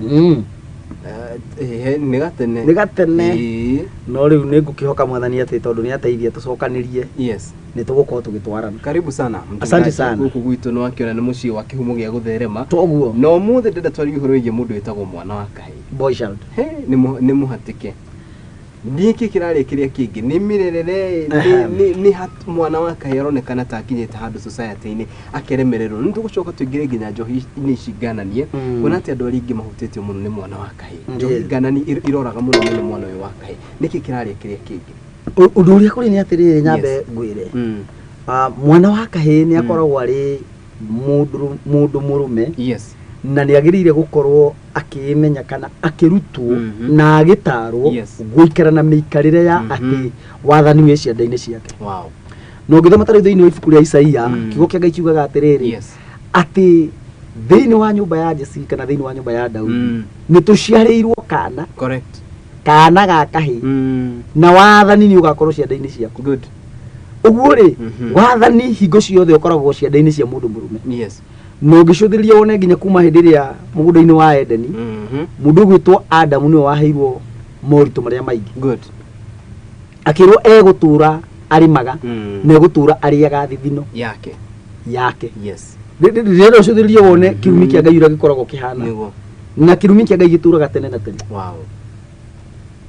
Nĩ gatene. Nĩ gatene. No rĩu nĩ ngũkĩhoka mwathani atĩ tondũ nĩ ateithia tũcokanĩrie. Yes. Nĩ tũgũkorwo tũgĩtwarana. Karibu sana. Asante sana. Gũkũ gwitũ nĩ wakĩona nĩ mũciĩ wa kĩhumo gĩa gũtherema. Toguo. Na ũmũthĩ ndĩrenda twarie ũhoro wĩgiĩ mũndũ wĩtagwo mwana wa kahĩĩ. Boy child. He, nĩ mũhatĩke. Nĩkĩ kĩrarĩ kĩrĩa kĩngĩ? Nĩ mĩrerere, nĩ mwana wa kahĩĩ aronekana ta akinyĩte handũ society-inĩ akeremererwo. Nĩ tũgũcoka tũingĩre nginya njohi-inĩ ici ngananie. Kuona atĩ andũ arĩa aingĩ mahutĩtio mũno nĩ mwana wa kahĩĩ. Njohi ngananie iroraga mũno mũno mwana ũyũ wa kahĩĩ. Nĩkĩ kĩrarĩ kĩrĩa kĩngĩ? Ũndũ ũrĩa kũrĩ nĩ atĩrĩrĩ, nyambe ngwĩre. Mwana wa kahĩĩ nĩ akoragwo arĩ mũndũ mũrũme. Yes. Na nĩ agĩrĩire gũkorwo akĩmenya kana akĩrutwo na agĩtarwo gũikara na mĩikarĩre ya atĩ wathani wĩ cianda-inĩ ciake. Wow. Na ũngĩthoma ta rĩu thĩinĩ wa ibuku rĩa Isaia, kiugo kĩa Ngai kiugaga atĩrĩrĩ, atĩ thĩinĩ wa nyũmba ya Jesi kana thĩinĩ wa nyũmba ya Daudi nĩ tũciarĩirwo kana. Correct. Kana ga kahĩĩ. Na wathani nĩ ũgakorwo cianda-inĩ ciaku. Good. Ũguo rĩ, wathani hingo ciothe ũkoragwo cianda-inĩ cia mũndũ mũrũme. Yes. Na ũngĩcũthĩrĩria wone nginya kuma hĩndĩ ĩrĩa mũgũnda-inĩ wa Edeni, mũndũ ũgwĩtwo Adamu nĩwe waheirwo moritũ marĩa maingĩ. Good. Akĩrwo egũtũra arĩmaga, na egũtũra arĩaga thithino yake. Yake. Yes. Rĩrĩa ũcũthĩrĩrie wone kĩrumi kĩa Ngai ũrĩa gĩkoragwo kĩhana. Nĩguo. Na kĩrumi kĩa Ngai gĩtũraga tene na tene. Wow.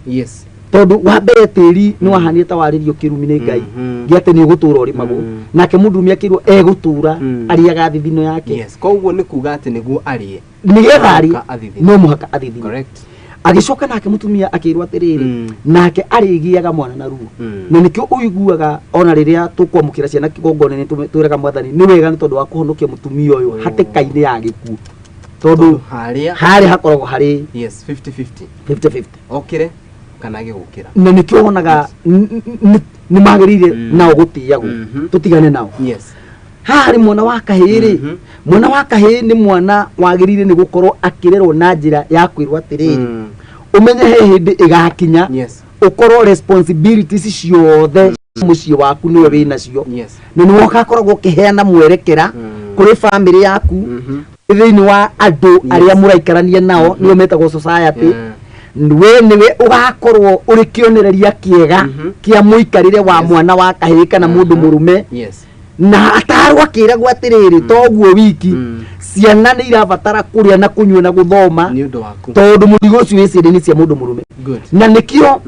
Yes. Tondũ wa mbere tĩri nĩ wahanire ta warĩrio kĩrumi nĩ Ngai gĩa atĩ nĩ ũgũtũra ũrĩmagwo. Nake mũndũrũme akĩrwo egũtũra arĩaga thithino yake. Yes. Koguo nĩ kuga atĩ nĩguo arĩe. Nĩgetha arĩe Mũhaka athithine. no mũhaka athithine. Correct. Agĩcoka nake mũtumia akĩrwo atĩrĩrĩ, nake arĩgĩaga mwana na ruo. Na nĩkĩo ũiguaga ona rĩrĩa tũkwamũkĩra ciana kĩgongona-inĩ twĩraga mwathani nĩ wega nĩ tondũ wa kũhonokia mũtumia ũyũ hatĩka-inĩ ya gĩkuũ. Tondũ harĩa hakoragwo harĩ Yes, 50-50. 50-50. Okĩre kana age gũkĩra. Na nĩkĩo wonaga nĩ magĩrĩire nao gũtĩagwo. Tũtigane nao. Yes. Haha harĩ mwana wa kahĩĩ rĩ, mwana wa kahĩĩ nĩ mwana wagĩrĩire nĩ gũkorwo akĩrerwo na njĩra ya kwĩrwo atĩrĩrĩ, ũmenye he hĩndĩ ĩgakinya ũkorwo responsibilities ciothe mũciĩ waku nĩwe wĩnacio. Yes. Na nĩwe ũgakoragwo ũkĩheana mwerekera kũrĩ famĩlĩ yaku, thĩinĩ wa andũ arĩa mũraikarania nao, nĩo metagwo society. We nĩwe ũgakorwo ũrĩ kĩonereria kĩega kĩa mũikarĩre wa mwana wa kahĩĩ kana mũndũ mũrũme. Yes. Na atarwo akĩragwo atĩrĩrĩ, toguo wiki ciana nĩ irabatara kũrĩa na kũnyua na gũthoma nĩ ũndũ waku, tondũ mũrigo ũcio wĩ ciana-inĩ cia mũndũ mũrũme. Good. Na nĩkĩo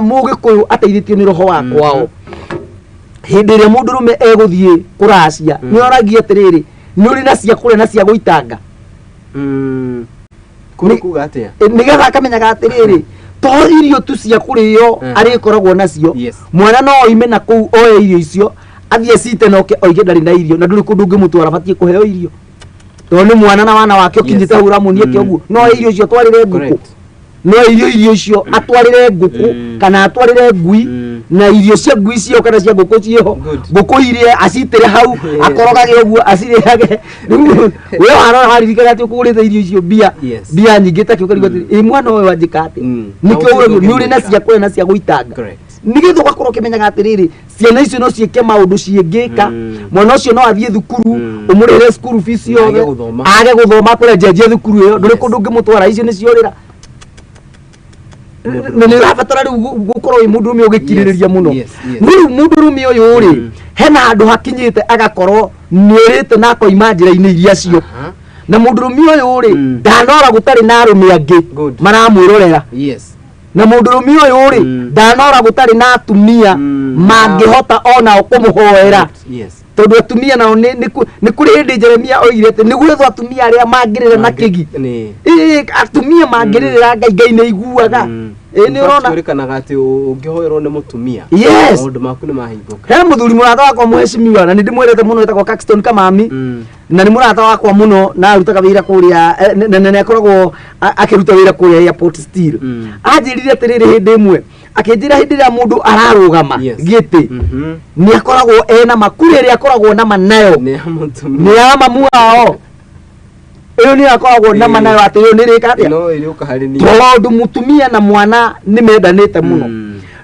mũgĩkũyũ ateithĩtio nĩ roho wa kwao. Hĩndĩ ĩrĩa mũndũrũme egũthiĩ kũracia, nĩ oragia atĩrĩrĩ, nĩ ũrĩ na cia kũrĩa na cia gũitanga? Kũrĩ kuga atĩa? Nĩgetha akamenyaga atĩrĩrĩ, to irio tu cia kũrĩo arĩkoragwo nacio. Yes. Mwana no oime na kũu oe irio icio athiĩ acite noke oige ndarĩ na irio, na ndũrĩ kũndũ ũngĩmũtwara batiĩ kũheo irio tondũ nĩ mwana na wana wake ũkinyĩte hau ũramuonia kĩ ũguo, no oe irio icio atwarĩre ngũkũ. Correct. No irio icio atwarĩre ngũkũ kana atwarĩre ngui, na irio cia ngui ciĩho kana cia ngũkũ ciĩho, ngũkũ irie acitĩre hau, akorogage ũguo acirĩage. Rĩu we warora waririkana atĩ ũkũgũrĩte irio icio mbia mbia nyingĩ takĩ, ũkarigwo atĩrĩ, ĩ mwana ũyũ anjĩka atĩ? Nĩkĩo ũragio nĩ ũrĩ na cia kũrĩa na cia gũitanga, nĩgetha ũgakorwo ũkĩmenyaga atĩrĩrĩ, ciana icio no ciĩke maũndũ ciĩngĩka. Mwana ũcio no athiĩ thukuru, ũmũrĩhĩre cukuru fees yothe, age gũthoma, akwĩre njenjie thukuru ĩyo, ndũrĩ kũndũ ũngĩmũtwara, icio nĩ ciorĩra. Na nĩ ũrabatara rĩu gũkorwo wĩ mũndũrũme ũgĩkirĩrĩria mũno. No rĩu mũndũrũme ũyũ rĩ, hena handũ hakinyĩte agakorwo nĩorĩte na akoima njĩra-inĩ iria cio. Na mũndũrũme ũyũ rĩ, ndanora gũtarĩ na arũme angĩ maramwĩrorera. Na mũndũrũme ũyũ rĩ, ndanora gũtarĩ na atumia mangĩhota onao kũmũhoera, tondũ atumia nao nĩ kũrĩ hĩndĩ Jeremia oigire atĩ nĩ gwethwo atumia arĩa mangĩrĩra na kĩgi. Ĩĩ, atumia mangĩrĩrĩra Ngai, Ngai nĩ aiguaga. Ĩĩ, nĩ ũrona. Kwĩrĩkanaga atĩ ũngĩhoerwo nĩ mũtumia, maũndũ maku nĩ mahingũka. He mũthuri mũrata wakwa mũhecimiwa na nĩ ndĩmwendete mũno, wĩtagwo Caxton Kamami, na nĩ mũrata wakwa mũno, na arutaga wĩra kũrĩa na nĩ akoragwo akĩruta wĩra kũrĩa airport still. Anjĩrire atĩrĩrĩ, hĩndĩ ĩmwe akĩnjĩra hĩndĩ ĩrĩa mũndũ ararũgama gĩtĩ, nĩ akoragwo ena ma kura ĩrĩa akoragwo nama nayo nĩ ya mũtumia, nĩ ya mamu wao. Ĩyo nĩyo akoragwo nama nayo atĩ ĩyo nĩ rĩka atĩa. No ĩrĩũka harĩ niĩ. Tondũ mũtumia na mwana nĩ mendanĩte mũno.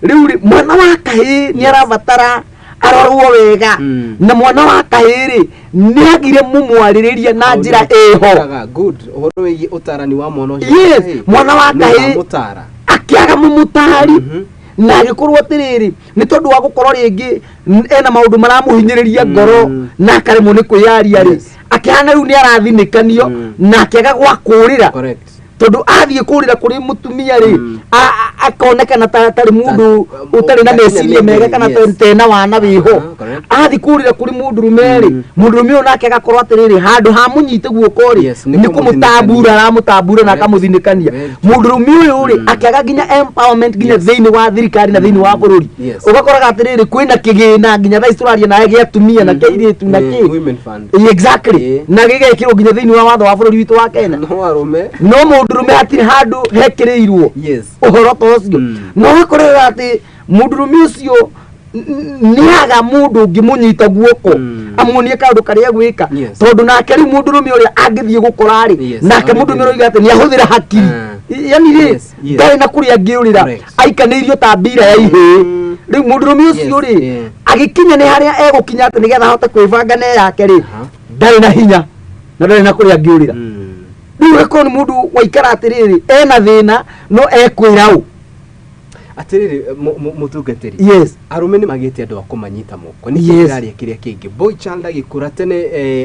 Rĩu rĩ, mwana wa kahĩĩ nĩ arabatara arorwo wega, na mwana wa kahĩĩ rĩ, nĩ agire mũmwarĩrĩria na njĩra ĩho. Ũkaga, good, ũhoro wĩgiĩ ũtarani wa mwana ũcio. Yes, mwana wa nĩ kahĩĩ ũramũtara. Akĩaga mũmũtari, na agĩkorwo atĩrĩrĩ, nĩ tondũ wa gũkorwo rĩngĩ ena maũndũ maramũhinyĩrĩria ngoro na akaremwo nĩ kwĩyaria rĩ, akĩhana rĩu nĩ arathinĩkanio, na akĩaga gwa kũũrĩra, tondũ athiĩ kũrĩra kũrĩ mũtumia rĩ, akonekana ta tarĩ mũndũ ũtarĩ na meciria mega kana tena wana wĩho. Athiĩ kũrĩra kũrĩ mũndũrũme rĩ, mũndũrũme ũyũ nake agakorwo atĩrĩrĩ, handũ ha mũnyite guoko rĩ, nĩ nĩ kũmũtambura aramũtambura na akamũthinĩkania. Very true. Mũndũrũme ũyũ rĩ, akĩaga nginya empowerment nginya thĩinĩ wa thirikari na thĩinĩ wa bũrũri. Ũgakoraga atĩrĩrĩ, kwĩna kĩgĩna nginya thaa ici tũraria nawe gĩa atumia na kĩa airĩtu na kĩ. Women fund. Exactly. Na gĩgekĩrwo nginya thĩinĩ wa watho wa bũrũri witũ wa Kenya. No arũme. No mũndũrũme hatirĩ handũ hekĩrĩirwo ũhoro ta ũcio. No ũgakorera atĩ mũndũrũme ũcio nĩaga mũndũ ũngĩmũnyita guoko, amuonie kaũndũ karĩa gwĩka, tondũ nake rĩu mũndũrũme ũrĩa angĩthiĩ gũkora rĩ, nake mũndũrũme ũrĩa atĩ nĩahũthĩra hakiri, yani rĩ, ndarĩ na kũrĩa angĩũrĩra, aikanĩirio ta mbira ya ihĩĩ. Rĩu mũndũrũme ũcio rĩ, agĩkinya nĩ harĩa egũkinya atĩ nĩgetha ahote kwĩbanga na yake rĩ, ndarĩ na hinya na ndarĩ na kũrĩa angĩũrĩra. Rĩu ũgakorwo nĩ mũndũ waikara atĩrĩrĩ, ena thĩna no ekwĩra ũ? Atĩrĩrĩ, mũtungatĩri, arũme nĩ magĩte andũ a kũmanyita moko nĩ kĩraria kĩrĩa kĩngĩ boy child agĩkũra tene,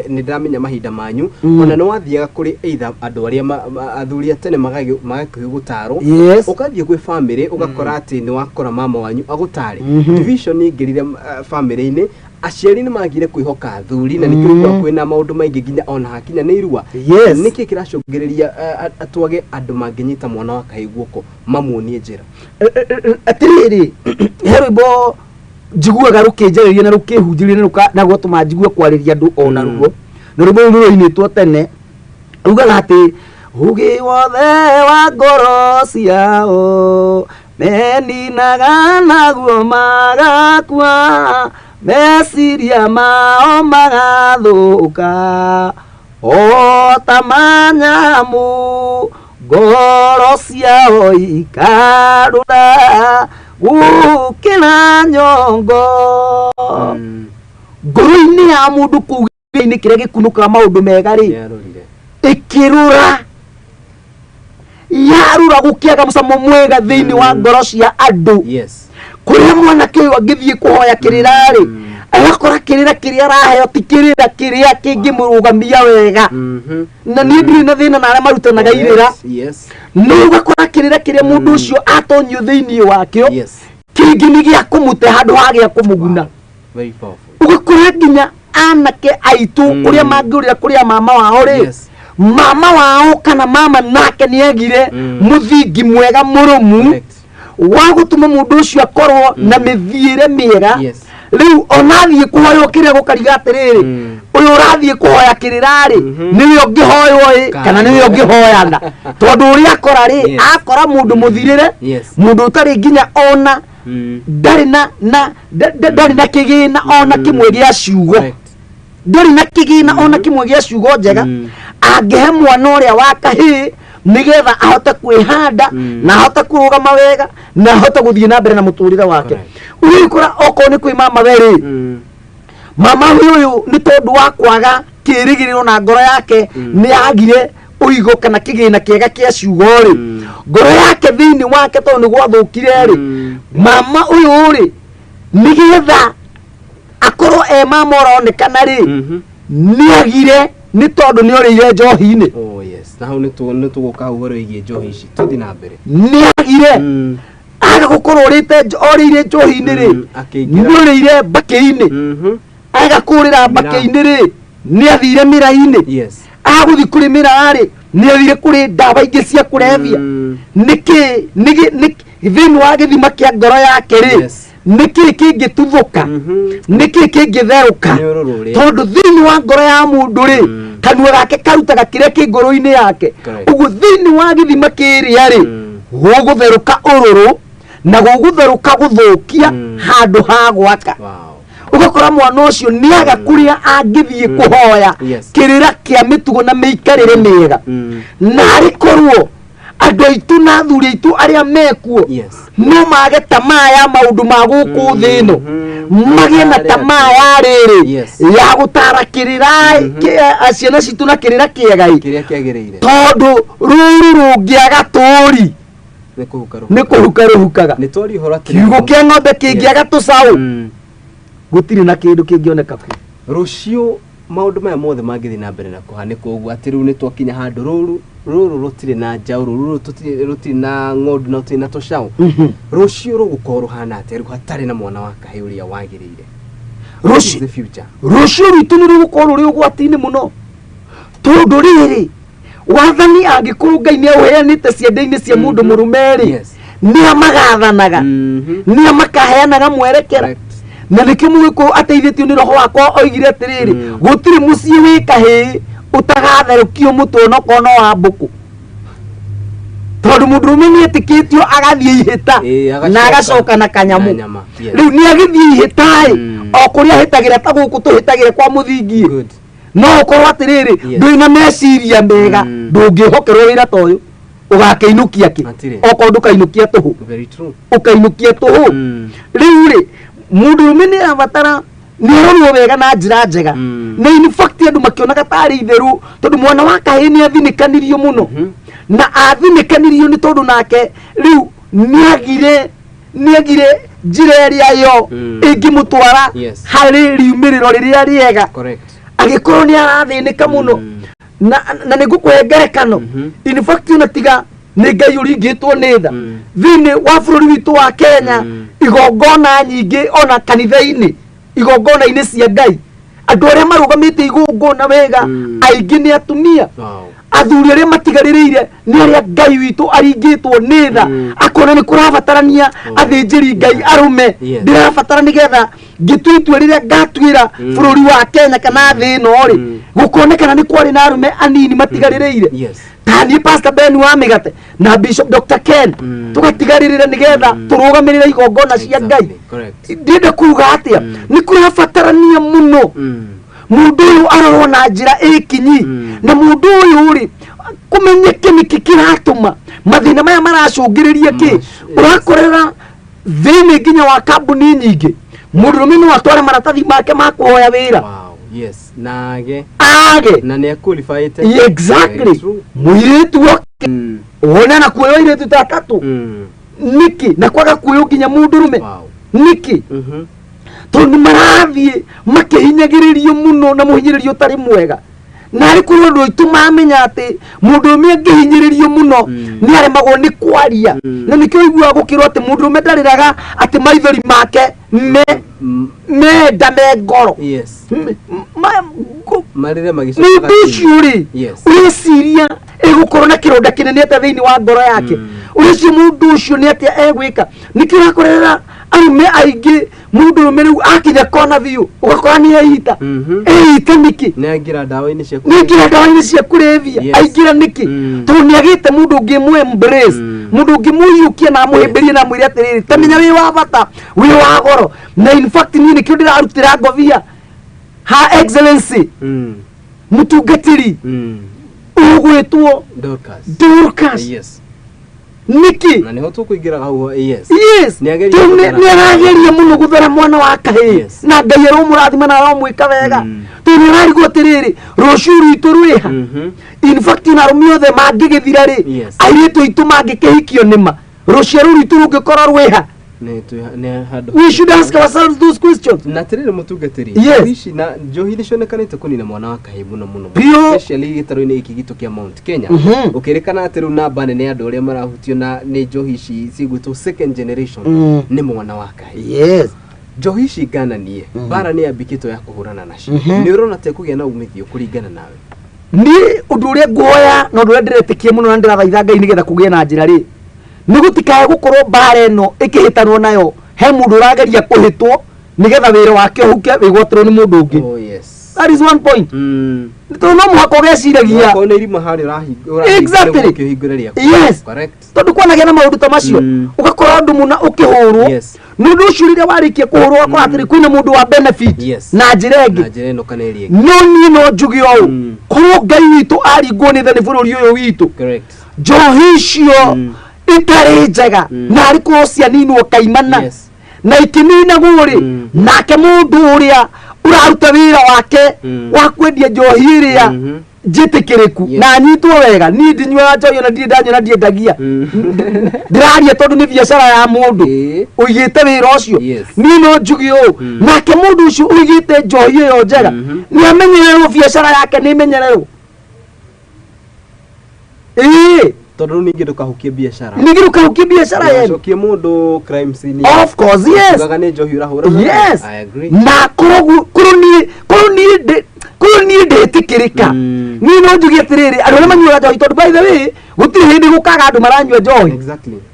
nĩ ndĩramenya mahinda manyu, ona nĩ wathiaga kũrĩ either andũ arĩa athuri a tene magakĩhe gũtarwo, ũgathiĩ gwĩ family ũgakora atĩ nĩ wakora mama wanyu agũtare. Division ingĩrire family-inĩ, aciari nĩ magire kwĩhoka athuri, na nĩkĩo mm. kwĩna maũndũ maingĩ nginya ona hakinya nĩ irua. Nĩkĩ kĩracũngĩrĩria twage andũ mangĩnyita mwana wa kahĩĩ guoko mamuonie njĩra? Atĩrĩrĩ, he rwĩmbo njiguaga rũkĩnjarĩria na rũkĩhunjĩria na na rũgatũma njigue kwarĩria andũ ona ruo, na rwĩmbo rũu nĩ rũinĩtwo tene, rugaga atĩ ũgĩ wothe wa ngoro ciao meninaga naguo magakua, meciria mao magathũka o ta manyamũ, ngoro ciao ikarũra gũkĩra nyongo. Ngoro-inĩ ya mũndũ kũu gĩthũri-inĩ kĩrĩa gĩkunũkaga maũndũ mega rĩ, Nĩarũrire. Ĩkĩrũra, yarũra gũkĩaga mũcamo mwega thĩinĩ wa ngoro cia andũ. Kũrĩa mwanake ũyũ angĩthiĩ kũhoya kĩrĩra rĩ, agakora kĩrĩra kĩrĩa araheo ti kĩrĩra kĩrĩa kĩngĩmũrũgamia wega. Na niĩ ndirĩ na thĩna na arĩa marutanaga irĩra, no ũgakora kĩrĩra kĩrĩa mũndũ ũcio atonyio thĩinĩ wakĩo, kĩngĩ nĩ gĩa kũmũte handũ ha gĩa kũmũguna. Very powerful. Ũgakora nginya anake aitũ, kũrĩa mangĩũrĩra kũrĩa mama wao rĩ, mama wao kana mama nake nĩ agire mũthingi mwega mũrũmu wa gũtũma mũndũ ũcio akorwo na mĩthiĩre mĩega. Rĩu ona athiĩ kũhoywo kĩrĩa gũkariga atĩrĩrĩ, Ũyũ ũrathiĩ kũhoya kĩrĩra rĩ, nĩwe ũngĩhoywo ĩ kana nĩwe ũngĩhoyana, tondũ ũrĩa akora rĩ, akora mũndũ mũthirĩre, mũndũ ũtarĩ nginya ona ndarĩ na ndarĩ na kĩgĩna ona kĩmwe gĩa ciugo, ndarĩ na kĩgĩna ona kĩmwe gĩa ciugo njega angĩhe mwana ũrĩa wa kahĩĩ nĩgetha ahote kwĩhanda na ahote kũrũgama wega na ahote gũthiĩ na mbere na mũtũrĩre wake. Ũgĩkora okorwo nĩ kwĩ mama we rĩ, mama ũyũ nĩ tondũ wa kwaga kĩrĩgĩrĩro na ngoro yake nĩ yagire ũigo kana kĩgĩna kĩega kĩa ciugo rĩ, ngoro yake thĩinĩ wake tondũ nĩ gwathũkire rĩ, mama ũyũ rĩ nĩgetha akorwo e mama ũronekana rĩ, nĩ agire nĩ tondũ nĩ orĩire njohi-inĩ. Oh yes, na hau nĩ tũgũka ũhoro wĩgiĩ njohi ici, tũthiĩ na mbere. Nĩ agire aga gũkorwo orĩire njohi-inĩ rĩ, nĩ orĩire mbakĩ-inĩ, aga kũrĩra mbakĩ-inĩ rĩ, nĩ athire mĩra-inĩ, agũthiĩ kũrĩ mĩra rĩ, nĩ athire kũrĩ ndawa ingĩ cia kũrebia. Nĩkĩ thĩinĩ wa gĩthima kĩa ngoro yake rĩ, nĩkĩ kĩngĩtuthũka, nĩkĩ kĩngĩtherũka, tondũ thĩinĩ wa ngoro ya mũndũ rĩ, kanua gake karutaga kĩrĩa kĩ ngoro-inĩ yake. Ũguo thĩinĩ wa gĩthima kĩrĩa rĩ, gũgũtherũka ũrũrũ na gũgũtherũka gũthũkia handũ ha gwaka. Ũgakora mwana ũcio nĩ aga kũrĩa angĩthiĩ kũhoya kĩrĩra kĩa mĩtugo na mĩikarĩre mĩega, na arĩ korwo andũ aitũ na athuri aitũ arĩa mekuo no mage tamaa ya maũndũ ma gũkũ thĩ ĩno, magĩe na tamaa ya rĩrĩ ya gũtara kĩrĩra ciana citũ na kĩrĩra kĩega, tondũ rũru rũngĩaga tũri nĩ kũhuka rũhukaga. Kiugo kĩa ng'ombe kĩngĩaga tũcaũ gũtirĩ na kĩndũ kĩngĩoneka kuo. Rũciũ maũndũ maya mothe mangĩthiĩ na mbere na kũhanĩka ũguo, atĩ rĩu nĩ twakinya handũ rũru rũrũ rũtirĩ na njaũ, rũrũ rũtirĩ na ng'ondu na rũtirĩ na tũcaũ, rũciũ rũgũkorwo rũhana atĩa rĩu hatarĩ na mwana wa kahĩĩ ũrĩa wagĩrĩire? Rũciũ rwitũ nĩ rũgũkorwo rũrĩ ũgwati-inĩ mũno, tondũ rĩrĩ wathani angĩkorwo Ngai nĩ aũheanĩte ciande-inĩ cia mũndũ mũrũme rĩ, nĩa magathanaga, nĩa makaheanaga mwerekera. Na nĩkĩo Mũgĩkũyũ ateithĩtio nĩ roho wakwa oigire atĩrĩrĩ, gũtirĩ mũciĩ wĩ kahĩĩ ũtagatherũkio mũtwe onokorwo no wa mbũkũ, tondũ mũndũrũme nĩ etĩkĩtio agathiĩ ihĩta na agacoka na kanyamũ. Rĩu nĩ agĩthiĩ ihĩta ĩ, o kũrĩa ahĩtagĩra ta gũkũ tũhĩtagĩre kwa mũthingi, no ũkorwo atĩrĩrĩ ndũrĩ na meciria mega, ndũngĩhokerwo wĩra ta ũyũ, ũgakĩinũkia kĩ okorwo ndũkainũkia tũhũ, ũkainũkia tũhũ. Rĩu rĩ mũndũrũme nĩ arabatara nĩ arorwo wega na njĩra njega, na in fact andũ makĩonaga tarĩ itherũ, tondũ mwana wa kahĩĩ nĩ athinĩkanirio mũno, na athinĩkanirio nĩ tondũ nake rĩu nĩ agire njĩra ĩrĩa yo ĩngĩmũtwara harĩ riumĩrĩro rĩrĩa rĩega, agĩkorwo nĩ arathĩnĩka mũno. Na nĩ ngũkũhe ngerekano, in fact ona tiga nĩ Ngai ũringĩtwo nĩ tha, thĩinĩ wa bũrũri witũ wa Kenya igongona nyingĩ ona kanitha-inĩ, igongona-inĩ cia Ngai, andũ arĩa marũgamĩte igongona wega aingĩ nĩ atumia. Athuri arĩa matigarĩrĩire nĩ arĩa Ngai witũ aringĩtwo nĩ tha, akona nĩ kũrabatarania athĩnjĩri Ngai arũme, ndĩrabatara nĩgetha ngĩtua itua rĩrĩa ngatuĩra bũrũri wa Kenya kana thĩ ĩno rĩ, gũkonekana nĩ kwarĩ na arũme anini matigarĩrĩire. Ta niĩ Pastor Ben wa Mĩgate na Bishop Dr. Ken tũgatigarĩrĩra nĩgetha tũrũgamĩrĩre igongona cia Ngai. Ndĩrenda kuga atĩa, nĩ kũrabatarania mũno mũndũ ũyũ arorwo na njĩra ĩkinyi, na mũndũ ũyũ rĩ kũmenyeke nĩkĩ kĩratũma mathĩna maya maracũngĩrĩria kĩ. Ũrakorera thĩinĩ nginya wa kambuni nyingĩ mũndũrũme no atware maratathi make ma kũhoya wĩra age na nĩ qualified. Exactly. Mũirĩtu oke wone na kuoywo airĩtu ta atatũ nĩkĩ, na kwaga kuoywo nginya mũndũrũme nĩkĩ? Tondũ nĩ marathiĩ makĩhinyagĩrĩrio mũno na mũhinyĩrĩrio ũtarĩ mwega. Na arĩ kũrĩ andũ aitũ mamenya atĩ mũndũrũme angĩhinyĩrĩrio mũno nĩ aremagwo nĩ kwaria, na nĩkĩo ũiguaga gũkĩrwo atĩ mũndũrũme ndarĩraga atĩ maithori make menda me ngoro. Mũndũ ũcio rĩ, ũreciria ĩgũkorwo na kĩronda kĩnene atĩa thĩinĩ wa ngoro yake? Ũreciria mũndũ ũcio nĩ atĩa egwĩka? Nĩkĩo ũrakorera arũme aingĩ, mũndũ ũrũme rĩu akinya kona biũ, ũgakora nĩ eita. Eita nĩkĩ? Nĩ aingĩra ndawa-inĩ cia Nĩ aingĩra ndawa-inĩ cia kũrebia. Aingĩra nĩkĩ? Tondũ nĩ agĩte mũndũ ũngĩ mũ embrace, mũndũ ũngĩ mũiyũkia na amũhĩmbĩrie na amwĩre atĩrĩrĩ, ta menya wĩ wa bata, wĩ wa goro. Na in fact niĩ nĩkĩo ndĩrarutĩra ngobia Her Excellency mũtungatĩri ũgwĩtwo Dorcas. Dorcas. Nĩkĩ? Na nĩho tũkũingĩra hau, yes. Yes. Nĩageria Tondũ gũthara. Nĩ arageria mũno gũthara mwana wa kahĩĩ. Na Ngai aromũrathima na aromwĩka wega. Tondũ nĩ ararigwo atĩrĩrĩ, rũciũ rwitũ rwĩha? In fact ona arũme othe mangĩgĩthira rĩ, airĩtu aitũ mangĩkĩhikio nĩma, rũciaro rwitũ rũngĩkorwo rwĩha? Nĩ nĩ handũ. We should ask ourselves those questions. Na atĩrĩrĩ mũtungatĩri, njohi ici na njohi nĩ cionekanĩte kũnina mwana wa kahĩĩ mũno mũno, especially gĩtarũ-inĩ gĩkĩ gitũ kĩa Mount Kenya. Ũkĩrĩkana atĩ rĩu namba nene ya andũ arĩa marahutio na nĩ njohi ici cigwĩtwo second generation nĩ mwana wa kahĩĩ. Njohi ici ngananie, mbara nĩ yambĩkĩtwo ya kũhũrana nacio. Nĩ ũrona ta ĩkũgĩa na umithio kũringana nawe? Niĩ ũndũ ũrĩa nguoya na ũndũ ũrĩa ndĩretĩkia mũno na ndĩrathaitha Ngai nĩgetha kũgĩe na njĩra rĩ, nĩ gũtikae gũkorwo mbara ĩno ĩkĩhĩtanwo nayo he mũndũ ũrageria kũhĩtwo nĩgetha wĩra wake ũhuke wĩgwatĩrwo nĩ mũndũ ũngĩ. Oh yes. That is one point. Tondũ no mũhaka ũgeciragia. Okorwo nĩ irima harĩa ũrahingũra ũkĩhingũra rĩaku. Correct. Tondũ kwanagĩa na maũndũ ta macio, ũgakora ũndũ mũna ũkĩhũrwo, nĩ ũndũ ũcio rĩrĩa warĩkia kũhũrwo ũgakora atĩrĩ, kwĩna mũndũ wa benefit na njĩra ĩngĩ. Na njĩra ĩno kana ĩrĩa ĩngĩ. No niĩ no njuge ũũ, korwo Ngai witũ aringwo nĩ tha nĩ bũrũri ũyũ witũ, njohi icio itarĩ njega, na arĩ korwo cianinwo kaimana na ikĩninagwo rĩ, nake mũndũ ũrĩa ũraruta wĩra wake wa kwendia njohi ĩrĩa njĩtĩkĩrĩku na anyitwo wega. Niĩ ndinyuaga njohi, ona ndirĩ ndanyua na ndiendagia. Ndĩraria tondũ nĩ biacara ya mũndũ ũigĩte wĩra ũcio. Niĩ no njuge ũũ, nake mũndũ ũcio ũigĩte njohi ĩyo njega nĩ amenyererwo, biacara yake nĩ ĩmenyererwo, ĩĩ. Tondũ rĩu ningĩ ndũkahukie biacara. Ningĩ ndũkahukie biacara yenu. Ũcokie mũndũ crime scene. Of course, yes. Ugaga nĩ njohi ũrahũra nayo. Yes. I agree. Na korwo niĩ ndĩtĩkĩrĩka, niĩ no njuge atĩrĩrĩ, andũ arĩa manyuaga njohi, tondũ by the way gũtirĩ hĩndĩ gũkaga andũ maranyua njohi,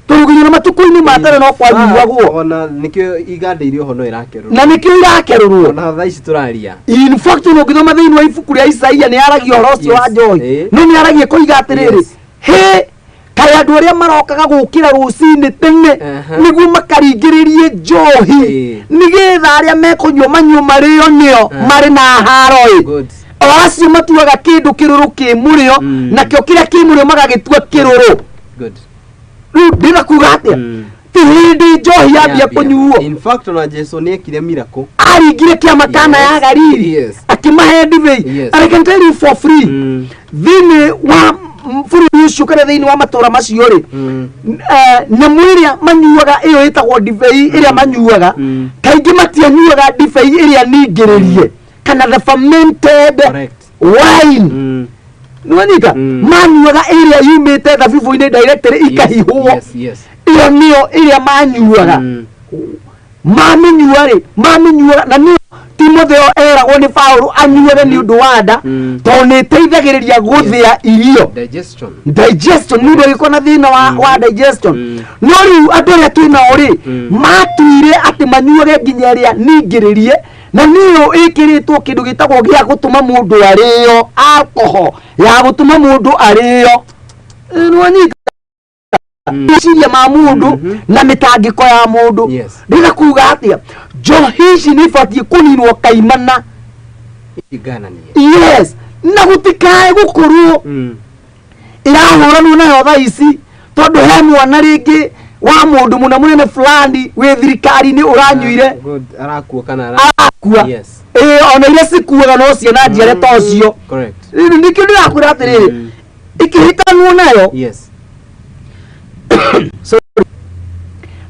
tondũ nginya na matukũ-inĩ ma tene no kwanyuagwo. Ona nĩkĩo iganda iria oho no irakerũrwo. Na nĩkĩo irakerũrwo. Ona thaa ici tũraria. In fact ona ũngĩthoma thĩinĩ wa ibuku rĩa Isaia nĩ aragia ũhoro ũcio wa njohi. No nĩ aragia koiga atĩrĩrĩ, hĩ, kaĩ andũ arĩa marokaga gũkĩra rũcinĩ tene nĩguo makaringĩrĩrie njohi, nĩgetha arĩa mekũnyua manyue marĩo nĩo marĩ na haro ĩ. O acio matuaga kĩndũ kĩrũrũ kĩ mũrĩo, nakĩo kĩrĩa kĩ mũrĩo magagĩtua kĩrũrũ. Rĩu ndĩna kuga atĩa? Ti hĩndĩ njohi yambia kũnyuo. In fact ona Jesu nĩ ekire miracle. Aringire kĩama Kana ya Galili, akĩmahe ndibei. And I can tell you for free, thĩinĩ wa bũrũri ũcio kana thĩinĩ wa matũra macio rĩ, nyamũ ĩrĩa manyuaga ĩyo ĩtagwo ndibei ĩrĩa manyuaga, kaingĩ matianyuaga ndibei ĩrĩa ningĩrĩrie kana the fermented wine. Nĩwanyita? Manyuaga ĩrĩa yumĩte thabibũ-inĩ directly, ikahihwo. Ĩyo nĩyo ĩrĩa manyuaga. Mamĩnyua rĩ, mamĩnyuaga na nĩyo Timotheo eragwo nĩ Paũlũ anyuage nĩ ũndũ wa nda, tondũ nĩ ĩteithagĩrĩria gũthĩa irio. Digestion. Digestion, nĩ ũndũ agĩkorwo na thĩna wa digestion. No rĩu andũ arĩa twĩ nao rĩ, matuire atĩ manyuage nginya ĩrĩa ningĩrĩrie, na nĩyo ĩkĩrĩtwo kĩndũ gĩtagwo gĩa gũtũma mũndũ arĩo, alcohol ya gũtũma mũndũ arĩo. Nĩwanyita? Meciria ma mũndũ na mĩtangĩko ya mũndũ. Ndĩrenda kuga atĩa? Njohi ici nĩ ibatiĩ kũninwo kaimana. Igananie. Yes, na gũtikae gũkorwo ĩrahũranwo nayo thaa ici tondũ he mwana rĩngĩ wa mũndũ mũna mũnene fulani wĩ thirikari-inĩ ũranyuire. Good. Arakua kana Arakua. Ĩĩ, ona iria cikuaga no ciana njiare ta ũcio. Rĩu nĩkĩo ndĩrakwĩra atĩrĩrĩ, ĩkĩhĩtanwo nayo,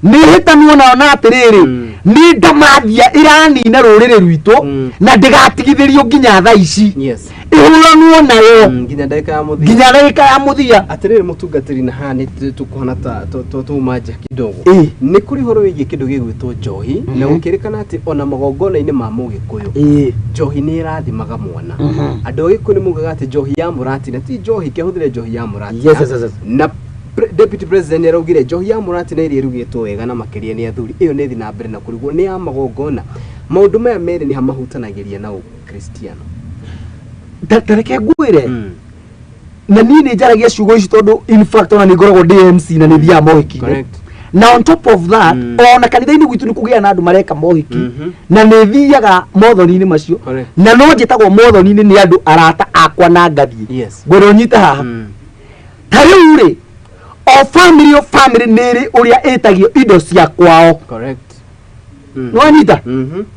nĩ hĩtanwo nayo na atĩrĩrĩ, nĩ ndamathia ĩranina rũrĩrĩ rwitũ, na ndĩgatigithĩrio nginya thaa ici. Ĩhũranwo nayo nginya ndagĩka ya mũthia. Nginya ndagĩka ya mũthia. Atĩrĩrĩ mũtungatĩri, na haha nĩ tũkũhana ta tuma nja kidogo. Nĩ kũrĩ ũhoro wĩgiĩ kĩndũ gĩgwĩtwo njohi, na gũkĩrĩkana atĩ ona magongona-inĩ ma mũgĩkũyũ, njohi nĩ ĩrathimaga mwana. Andũ a gĩkũyũ nĩ maugaga atĩ njohi ya mũratina ti njohi, kĩahũthĩre njohi ya mũratina. Na Deputy President nĩaraugire njohi ya mũratina ĩrĩa ĩrugĩtwo wega na makĩria nĩ athuri ĩyo nĩ ĩthiĩ na mbere na kũrugwo nĩ ya magongona. Maũndũ maya merĩ nĩ mahutanagĩria na ũkristiano. Ta reke ngwĩre, na niĩ nĩ njaragia ciugo ici tondũ in fact ona nĩ ngoragwo ndĩ MC na nĩ thiaga mohiki-inĩ. Na on top of that, ona kanitha-inĩ gwitũ nĩ kũgĩa na andũ mareka mohiki, na nĩ thiaga mothoni-inĩ macio, na no njĩtagwo mothoni-inĩ nĩ andũ arata akwa na ngathiĩ. Ngwĩra ũnyite haha. Ta rĩu rĩ, o family o family nĩ ĩrĩ ũrĩa ĩtagio indo cia kwao. Nĩ wanyita?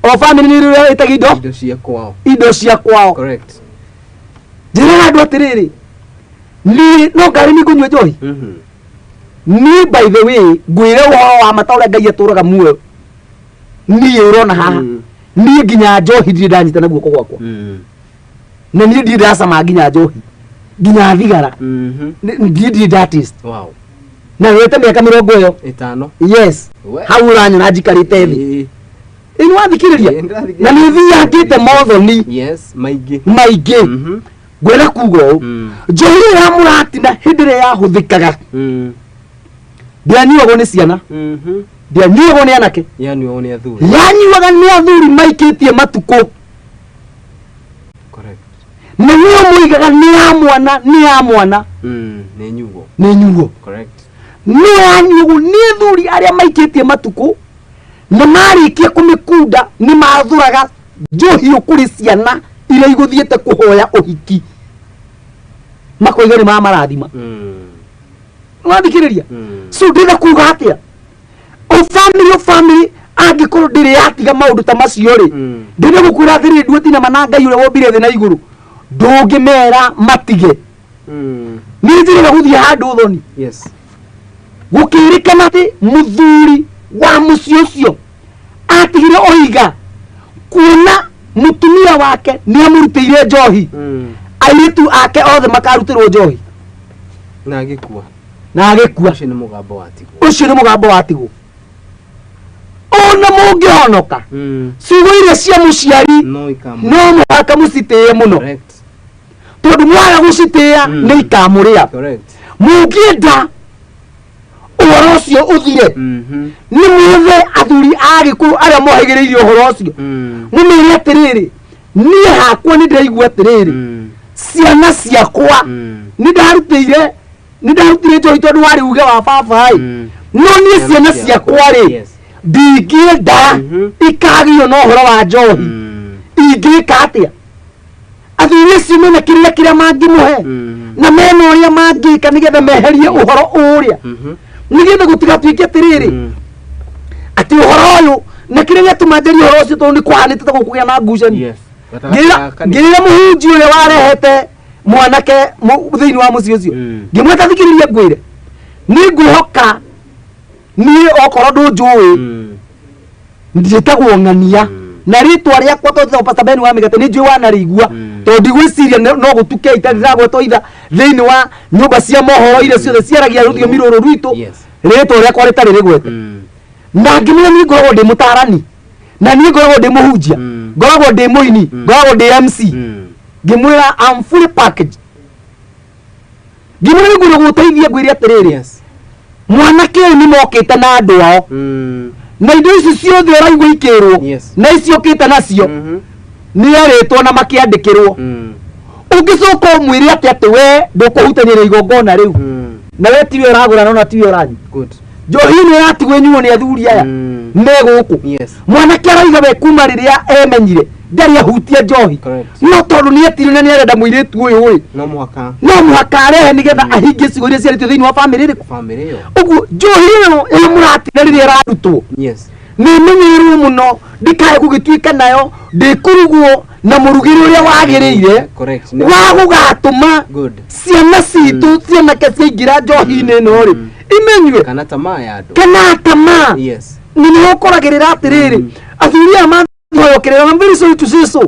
O family nĩ ĩrĩ ũrĩa ĩtagio indo cia kwao. Indo cia kwao. Njĩraga andũ atĩrĩrĩ, niĩ no ngarĩ nĩ ngũnyua njohi. Niĩ by the way ngwĩre ũhoro wa mata ũrĩa Ngai atũraga muoyo. Niĩ ũrona haha. Niĩ nginya njohi ndirĩ ndanyita na guoko gwakwa. Na niĩ ndirĩ ndacama nginya njohi. Nginya thigara. Ndirĩ nda taste. Na wete mĩaka mĩrongo ĩyo 5. Yes. Hau ũranyona njikarĩte thĩ. Ĩ nĩ wathikĩrĩria? Na nĩ thiangĩte mothoni. Yes, maingĩ. Maingĩ. Ngwenda kuga ũũ. Njohi ĩyo ya mũratina hĩndĩ ĩrĩa yahũthĩkaga. Ndĩanyuagwo nĩ ciana. Ndĩanyuagwo nĩ anake. Yanyuagwo nĩ athuri. Yanyuaga nĩ athuri maikĩtie matukũ. Na nĩo moigaga nĩ ya mwana, nĩ ya mwana. Nĩ nyugo. Nĩ nyugo. Nĩ yanyuagwo nĩ athuri arĩa maikĩtie matukũ na marĩkia kũmĩkunda nĩ mathuraga njohi kũrĩ ciana iria igũthiĩte kũhoya ũhiki. Makoiga nĩ mamarathima. Wathikĩrĩria? So ndĩrenda kuga atĩa? O family o family angĩkorwo ndĩrĩ yatiga maũndũ ta macio rĩ, ndĩrenda gũkwĩra atĩrĩrĩ, nduĩti na mana Ngai ũrĩa wombire thĩ na igũrũ, ndũngĩmera matige. Nĩ njĩrĩga gũthiĩ handũ thoni. Gũkĩrĩkana atĩ mũthuri wa mũciĩ ũcio atigire oiga kuona mũtumia wake nĩ amũrutĩire njohi, airĩtu ake othe makarutĩrwo njohi. Na agĩkua. Na agĩkua. Ũcio nĩ mũgambo watigwo. Ũcio nĩ mũgambo watigwo. Ona mũngĩhonoka, ciugo iria cia mũciari no mũhaka mũcitĩe mũno. Tondũ mwaga gũcitĩĩa nĩ ikamũrĩa. Mũngĩenda ũhoro ũcio ũthire, nĩ mwethe athuri a Gĩkũyũ arĩa mohĩgĩrĩire ũhoro ũcio. Mũmere atĩrĩrĩ, niĩ hakwa nĩ ndĩraigua atĩrĩrĩ, ciana ciakwa nĩ ndarutĩire njohi tondũ warĩ uge wa baba ĩ. No niĩ ciana ciakwa rĩ, ndingĩenda ikagio na ũhoro wa njohi. Ingĩka atĩa? Athuri acio mena kĩrĩa kĩrĩa mangĩmũhe, na mena ũrĩa mangĩka nĩgetha meherie ũhoro ũrĩa, nĩgetha gũtigatuĩke atĩrĩrĩ atĩ ũhoro ũyũ na kĩrĩa gĩatũma njarie ũhoro ũcio tondũ nĩ kũhanĩte ta gũkũgĩa na ngucanio. Ngĩrĩra mũhunjia ũrĩa warehete mwanake thĩinĩ wa mũciĩ ũcio, ngĩmwĩta thikĩrĩria ngwĩre, nĩ ngwĩhoka niĩ okorwo ndũnjũĩ, njĩtagwo Ng'ania, na rĩtwa rĩakwa tondũ njĩtagwo Pastor Ben wa Mĩgate nĩ njũĩ wanarĩigua, tondũ ndigwĩciria no gũtuke itarĩ ndĩragwetwo itha thĩinĩ wa nyũmba cia mohoro iria ciothe ciaragia rũthiomi rũrũ rwitũ, rĩtwa rĩakwa rĩtarĩ rĩgwete. Na ngĩmwĩra niĩ ngoragwo ndĩ mũtaarani, na niĩ ngoragwo ndĩ mũhunjia, ngoragwo ndĩ mũini, ngoragwo ndĩ MC. Ngĩmwĩra I'm fully packaged. Ngĩmwĩra nĩ ngwĩra gũteithia ngwĩre atĩrĩrĩ, mwanake ũyũ nĩ mokĩte na andũ ao, na indo ici ciothe ũraigua ikĩrwo, na ici ũkĩte nacio nĩ erĩtwo na makĩandĩkĩrwo. Ũngĩcoka ũmwĩre atĩ atĩ we ndũkũhutania na igongona rĩu, na we tiwe ũragũra na tiwe ũranyua. Njohi ĩno ĩratigwo ĩnyuo nĩ athuri aya me gũkũ. Mwanake arauga we kuma rĩrĩa emenyire ndarĩ ahutia njohi, no tondũ nĩ etire na nĩ arenda mũirĩtu ũyũ rĩ, no mũhaka arehe nĩgetha ahingie ciugo iria ciarĩtio thĩinĩ wa famĩlĩ ĩrĩkũ. Ũguo njohi ĩyo ĩ mũratina rĩrĩa ĩrarutwo nĩ ĩmenyererwo mũno, ndĩkae gũgĩtuĩka nayo ndĩkũrugwo na mũrugĩre ũrĩa wagĩrĩire wa gũgatũma ciana citũ cianake ciaingĩra njohi-inĩ ĩno rĩ imenyue kana tamaa ya andũ, kana tamaa. Nĩ nĩho ũkoragĩrĩra atĩrĩrĩ, athuri aya mahoywo kĩrĩra, I'm very sorry to say so,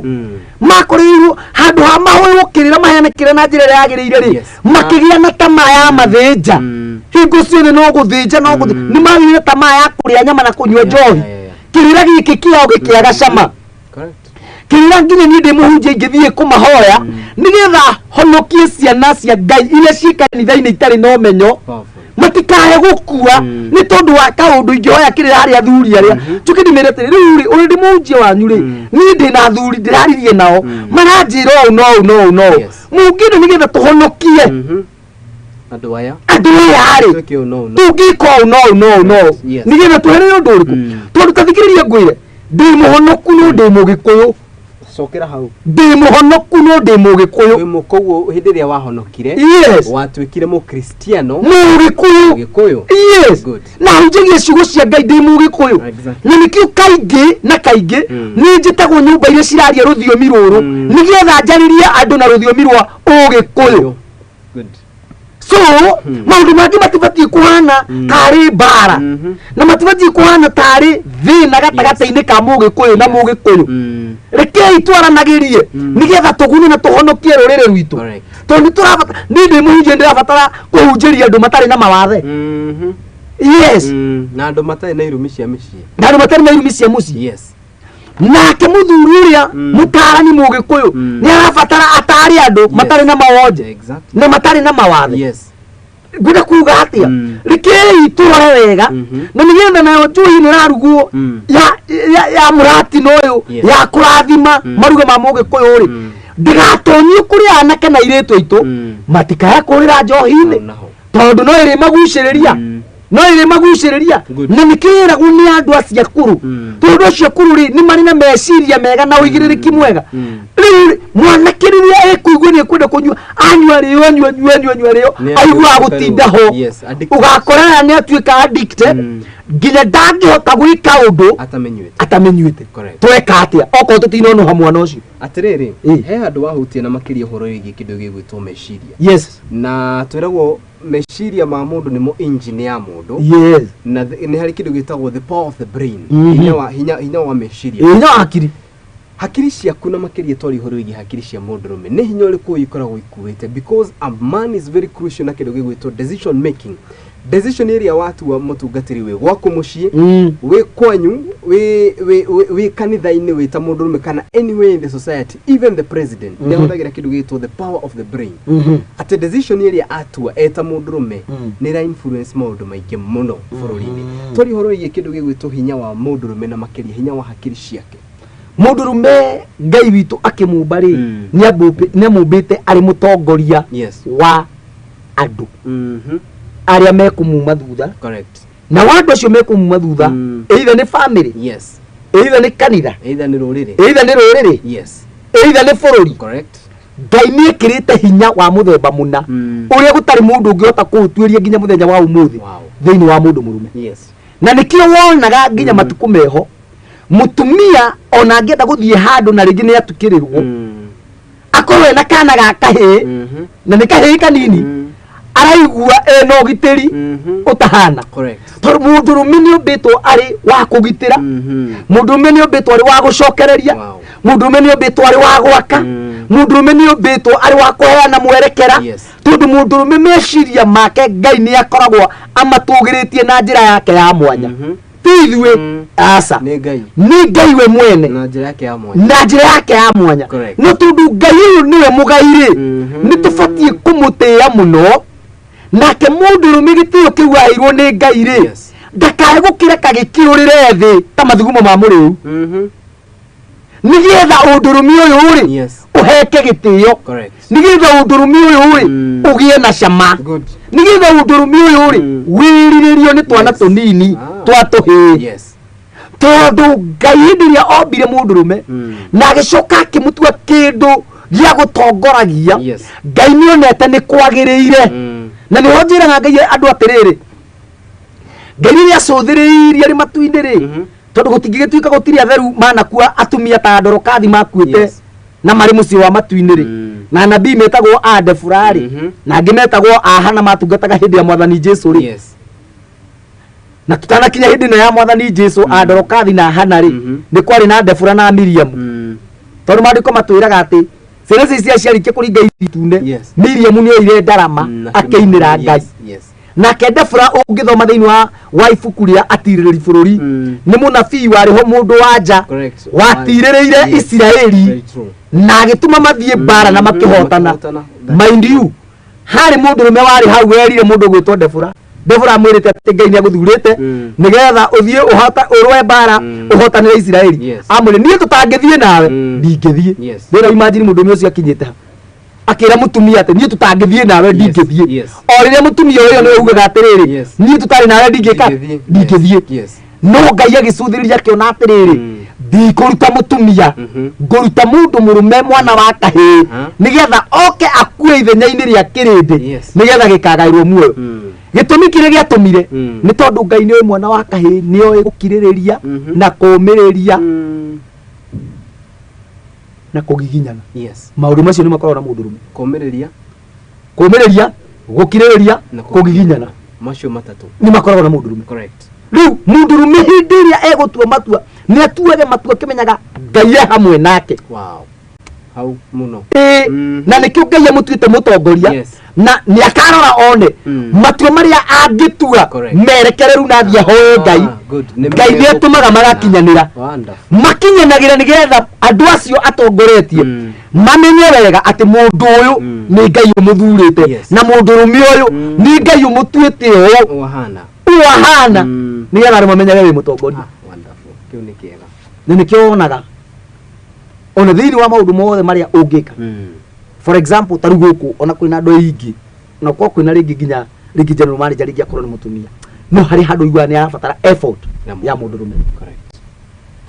makoreirwo handũ ha mahoywo kĩrĩra maheane kĩrĩra na njĩra ĩrĩa yagĩrĩire rĩ, makĩgĩa na tamaa ya mathĩnja. Hingo ciothe no gũthĩnja, no gũthĩnja, nĩ magĩire na tamaa ya kũrĩa nyama na kũnyua njohi. Kĩrĩra gĩkĩ kĩao gĩkĩaga cama. Kĩrĩra nginya niĩ ndĩ mũhunjia ingĩthiĩ kũmahoya nĩgetha honokie ciana cia Ngai iria ciĩ kanitha-inĩ itarĩ na ũmenyo, Matikae gũkua nĩ tondũ wa kaũndũ ingĩhoya kĩrĩra harĩ athuri arĩa njuke ndĩmere atĩrĩ, rĩu rĩ, ũrĩ ndĩ mũhunjia wanyu rĩ, niĩ ndĩ na athuri ndĩraririe nao, maranjĩra ũũ no ũũ no ũũ no ũũ. Mũngĩenda nĩgetha tũhonokie andũ aya, andũ aya rĩ, twĩke ũũ no ũũ no. Tũngĩka ũũ no ũũ no ũũ no ũũ nĩgetha tweherere ũndũ ũrĩkũ? Tondũ ta thikĩrĩria ngwĩre, ndĩ mũhonoku no ndĩ mũgĩkũyũ. Cokera hau. Ndĩ mũhonoku no ndĩ mũgĩkũyũ. Wĩ koguo hĩndĩ ĩrĩa wahonokire, watuĩkire mũkristiano mũgĩkũyũ. Gĩkũyũ. Yes. Good. Na hunjagia ciugo cia Ngai ndĩ mũgĩkũyũ. Na nĩkĩo kaingĩ na kaingĩ nĩ njĩtagwo nyũmba iria ciraria rũthiomi rũrũ, nĩgetha njarĩrie andũ na rũthiomi rwa ũgĩkũyũ. Good. So maũndũ mangĩ matibatiĩ kũhana tarĩ mbara, na matibatiĩ kũhana tarĩ thĩna gatagatĩ-inĩ ka mũgĩkũyũ na mũgĩkũyũ. Rekei twaranagĩrie nĩgetha tũgune na tũhonokie rũrĩrĩ rwitũ, tondũ nĩ tũrabatara, niĩ ndĩ mũhunjia, ndĩrabatara kũhunjĩria andũ matarĩ na mawathe. Yes. Na andũ matarĩ na irumi cia mĩciĩ. Na andũ matarĩ na irumi cia mũciĩ. Nake mũthuri ũrĩa mũtarani mũgĩkũyũ nĩ arabatara atare andũ matarĩ na mawonje na matarĩ na mawathe. Ngwenda kuga atĩa? Rekei tũrore wega, na nĩgetha nayo njohi nĩ ĩrarugwo ya mũratino ũyũ, ya kũrathima maruga ma mũgĩkũyũ rĩ, ndĩgatonyio kũrĩ anake na airĩtu aitũ, matikae kũrĩra njohi-inĩ, Hau naho. tondũ no ĩrĩ magucĩrĩria, no ĩrĩ magucĩrĩria. Good. Na nĩkĩo ĩragwo nĩ andũ acio akũrũ, tondũ acio akũrũ rĩ, nĩ marĩ na meciria mega na ũigĩrĩrĩki mwega. Rĩu rĩ, mwanake rĩrĩa ekuigua nĩ ekwenda kũnyua, anyua rĩo, anyua anyua anyua anyua rĩo, Nĩ aiguaga atuĩka gũtinda rĩu. ho. Yes, addicted. Ũgakorana nĩ atuĩka addicted, nginya ndangĩhota gwĩka ũndũ atamenyuĩte. Atamenyuĩte. Tweka atĩa okorwo tũtinonoha mwana ũcio? Atĩrĩrĩ, Ĩ. he handũ wahutia na makĩria ũhoro wĩgiĩ kĩndũ gĩgwĩtwo meciria. Na twĩragwo meciria ma mũndũ nĩmo engine ya mũndũ. Na nĩ harĩ kĩndũ gĩtagwo the power of the brain, hinya wa meciria. Hinya wa hakiri. Hakiri ciaku, na makĩria twari ũhoro wĩgiĩ hakiri cia mũndũrũme, nĩ hinya ũrĩkũ ikoragwo ikuĩte? Because a man is very crucial na kĩndũ gĩgwĩtwo decision making. Decision ĩrĩa watua, mũtungatĩri, wĩ gwaku mũciĩ, wĩ kwanyu, wĩ kanitha-inĩ, wĩ ta mũndũrũme, kana anywhere in the society, even the president nĩ ahũthagĩra kĩndũ gĩgwĩtwo the power of the brain, atĩ decision ĩrĩa atua eta mũndũrũme nĩ ĩra influence maũndũ maingĩ mũno bũrũri-inĩ. Twari ũhoro wĩgiĩ kĩndũ gĩgwĩtwo hinya wa mũndũrũme, na makĩria hinya wa hakiri ciake. Mũndũrũme, Ngai witũ akĩmũmba rĩ, nĩ amũmbĩte arĩ mũtongoria wa andũ arĩa mekũmuma thutha. Na wa andũ acio mekũmuma thutha, either nĩ family, either nĩ kanitha, either nĩ rũrĩrĩ, either nĩ rũrĩrĩ, either nĩ bũrũri. Ngai nĩ ĩkĩrĩte hinya wa mũthemba mũna, ũrĩa gũtarĩ mũndũ ũngĩhota kũũtuĩria nginya mũthenya wa ũmũthĩ, thĩinĩ wa mũndũ mũrũme. Na nĩkĩo wonaga nginya matukũ meho, mũtumia ona angĩenda gũthiĩ handũ na rĩngĩ nĩ atukĩrĩrwo, akorwo ena kana ga kahĩĩ, na nĩ kahĩĩ kanini, araigua ena ũgitĩri ũtahana, tondũ mũndũrũme nĩ ũmbĩtwo arĩ wa kũgitĩra, mũndũrũme nĩ ũmbĩtwo arĩ wa gũcokereria, mũndũrũme nĩ ũmbĩtwo arĩ wa gwaka, mũndũrũme nĩ ũmbĩtwo arĩ wa kũheana mwerekera, tondũ mũndũrũme meciria make Ngai nĩ akoragwo amatũgĩrĩtie na njĩra yake ya mwanya. Ti ithuĩ, aca. Nĩ Ngai. Nĩ Ngai we mwene. Na njĩra yake ya mwanya. Na njĩra yake ya mwanya. No tondũ Ngai ũyũ nĩwe mũgai rĩ, nĩ tũbatiĩ kũmũtĩĩa mũno. Nake mũndũrũme, gĩtĩo kĩu aheirwo nĩ Ngai rĩ, ndakae gũkĩreka gĩkĩũrĩre thĩ ta mathugumo ma mũrĩu, nĩgetha ũndũrũme ũyũ rĩ, ũheke gĩtĩo, nĩgetha ũndũrũme ũyũ rĩ, ũgĩe na cama, nĩgetha ũndũrũme ũyũ rĩ, wĩrirĩrio nĩ twana tũnini twa tũhĩĩ, tondũ Ngai hĩndĩ ĩrĩa ombire mũndũrũme na agĩcoka akĩmũtua kĩndũ gĩa gũtongoragia, Ngai nĩ onete nĩ kwagĩrĩire. Na nĩho njĩraga Ngai andũ atĩrĩrĩ, Ngai rĩrĩa acũthĩrĩirie arĩ matu-inĩ rĩ, tondũ gũtingĩgĩtuĩka gũtirĩ atheru manakua, atumia ta Ndorokathi makuĩte na marĩ mũciĩ wa matu-inĩ rĩ, na nabii metagwo a Debora rĩ, na angĩ metagwo a Hana matungataga hĩndĩ ya Mwathani Jesu rĩ, na tutanakinya hĩndĩ ĩno ya Mwathani Jesu, a Ndorokathi na Hana rĩ, nĩ kwarĩ na Debora na Miriam, tondũ maandĩko matwĩraga atĩ ciana ici ciaciarĩkia kũringa itune, Miriam nĩ oire ndarama akĩinĩra Ngai. Nake Debora, ũngĩthoma thĩinĩ wa ibuku rĩa atirĩrĩri bũrũri, nĩ mũnabii warĩ ho, mũndũ wa nja watirĩrĩire Isiraeli Very true. Na agĩtũma mathiĩ mbara na makĩhotana. Makĩhotana. Mind you, harĩ mũndũrũme warĩ hau werire mũndũ gwĩtwo Debora. Debora amwĩrĩte atĩ Ngai nĩ agũthurĩte nĩgetha ũthiĩ ũhota ũrũe mbara ũhotanĩre Isiraeli. Amwĩre niĩ tũtangĩthiĩ nawe ndingĩthiĩ. Rĩu imagine mũndũrũme ũcio akinyĩte ha akĩra mũtumia atĩ niĩ tũtangĩthiĩ nawe ndingĩthiĩ. O rĩrĩa mũtumia ũyũ nĩwe ugaga atĩrĩrĩ, niĩ tũtarĩ nawe ndingĩka ndingĩthiĩ. No Ngai agĩcũthĩrĩria akĩona atĩrĩrĩ, ndikũruta mũtumia, ngũruta mũndũ mũrũme mwana wa kahĩĩ nĩgetha oke akue ithenya-inĩ rĩa kĩrĩndĩ nĩgetha gĩkagaĩrwo muoyo. Gĩtũmi kĩrĩa gĩatũmire nĩ tondũ Ngai nĩoĩ mwana wa kahĩĩ nĩoĩ gũkirĩrĩria na kũũmĩrĩria na kũgiginyana. Maũndũ macio nĩ makoragwo na mũndũrũme. Kũũmĩrĩria, kũũmĩrĩria, gũkirĩrĩria, na kũgiginyana macio matatũ nĩ makoragwo na mũndũrũme. Correct. Rĩu mũndũrũme hĩndĩ ĩrĩa egũtua matua nĩ atuage matua akĩmenyaga Ngai e hamwe nake. Wow. Hau mũno. Ĩĩ, na nĩkĩo Ngai amũtuĩte mũtongoria. Na nĩ akarora one matua marĩa angĩtua merekereru na athiĩ ahoe Ngai. Ah, good. Nĩ Ngai nĩ atũmaga magakinyanĩra. Wonderful. Makinyanagĩra nĩgetha andũ acio atongoretie mamenye wega atĩ mũndũ ũyũ nĩ Ngai ũmũthurĩte na mũndũrũme ũyũ nĩ Ngai ũmũtuĩte ũũ Wahana. ũũ ahana, nĩgetha andũ mamenyage wĩ mũtongoria. Ah, wonderful. Kĩu nĩ kĩega. Na nĩkĩo wonaga ona thĩinĩ wa maũndũ mothe marĩa ũngĩka, for example ta rĩu gũkũ ona kwĩna andũ aingĩ na korwo kwĩna rĩngĩ nginya rĩngĩ general manager rĩngĩ akorwo nĩ mũtumia, no harĩ handũ ũiguaga nĩ arabatara effort ya mũndũrũme. Correct.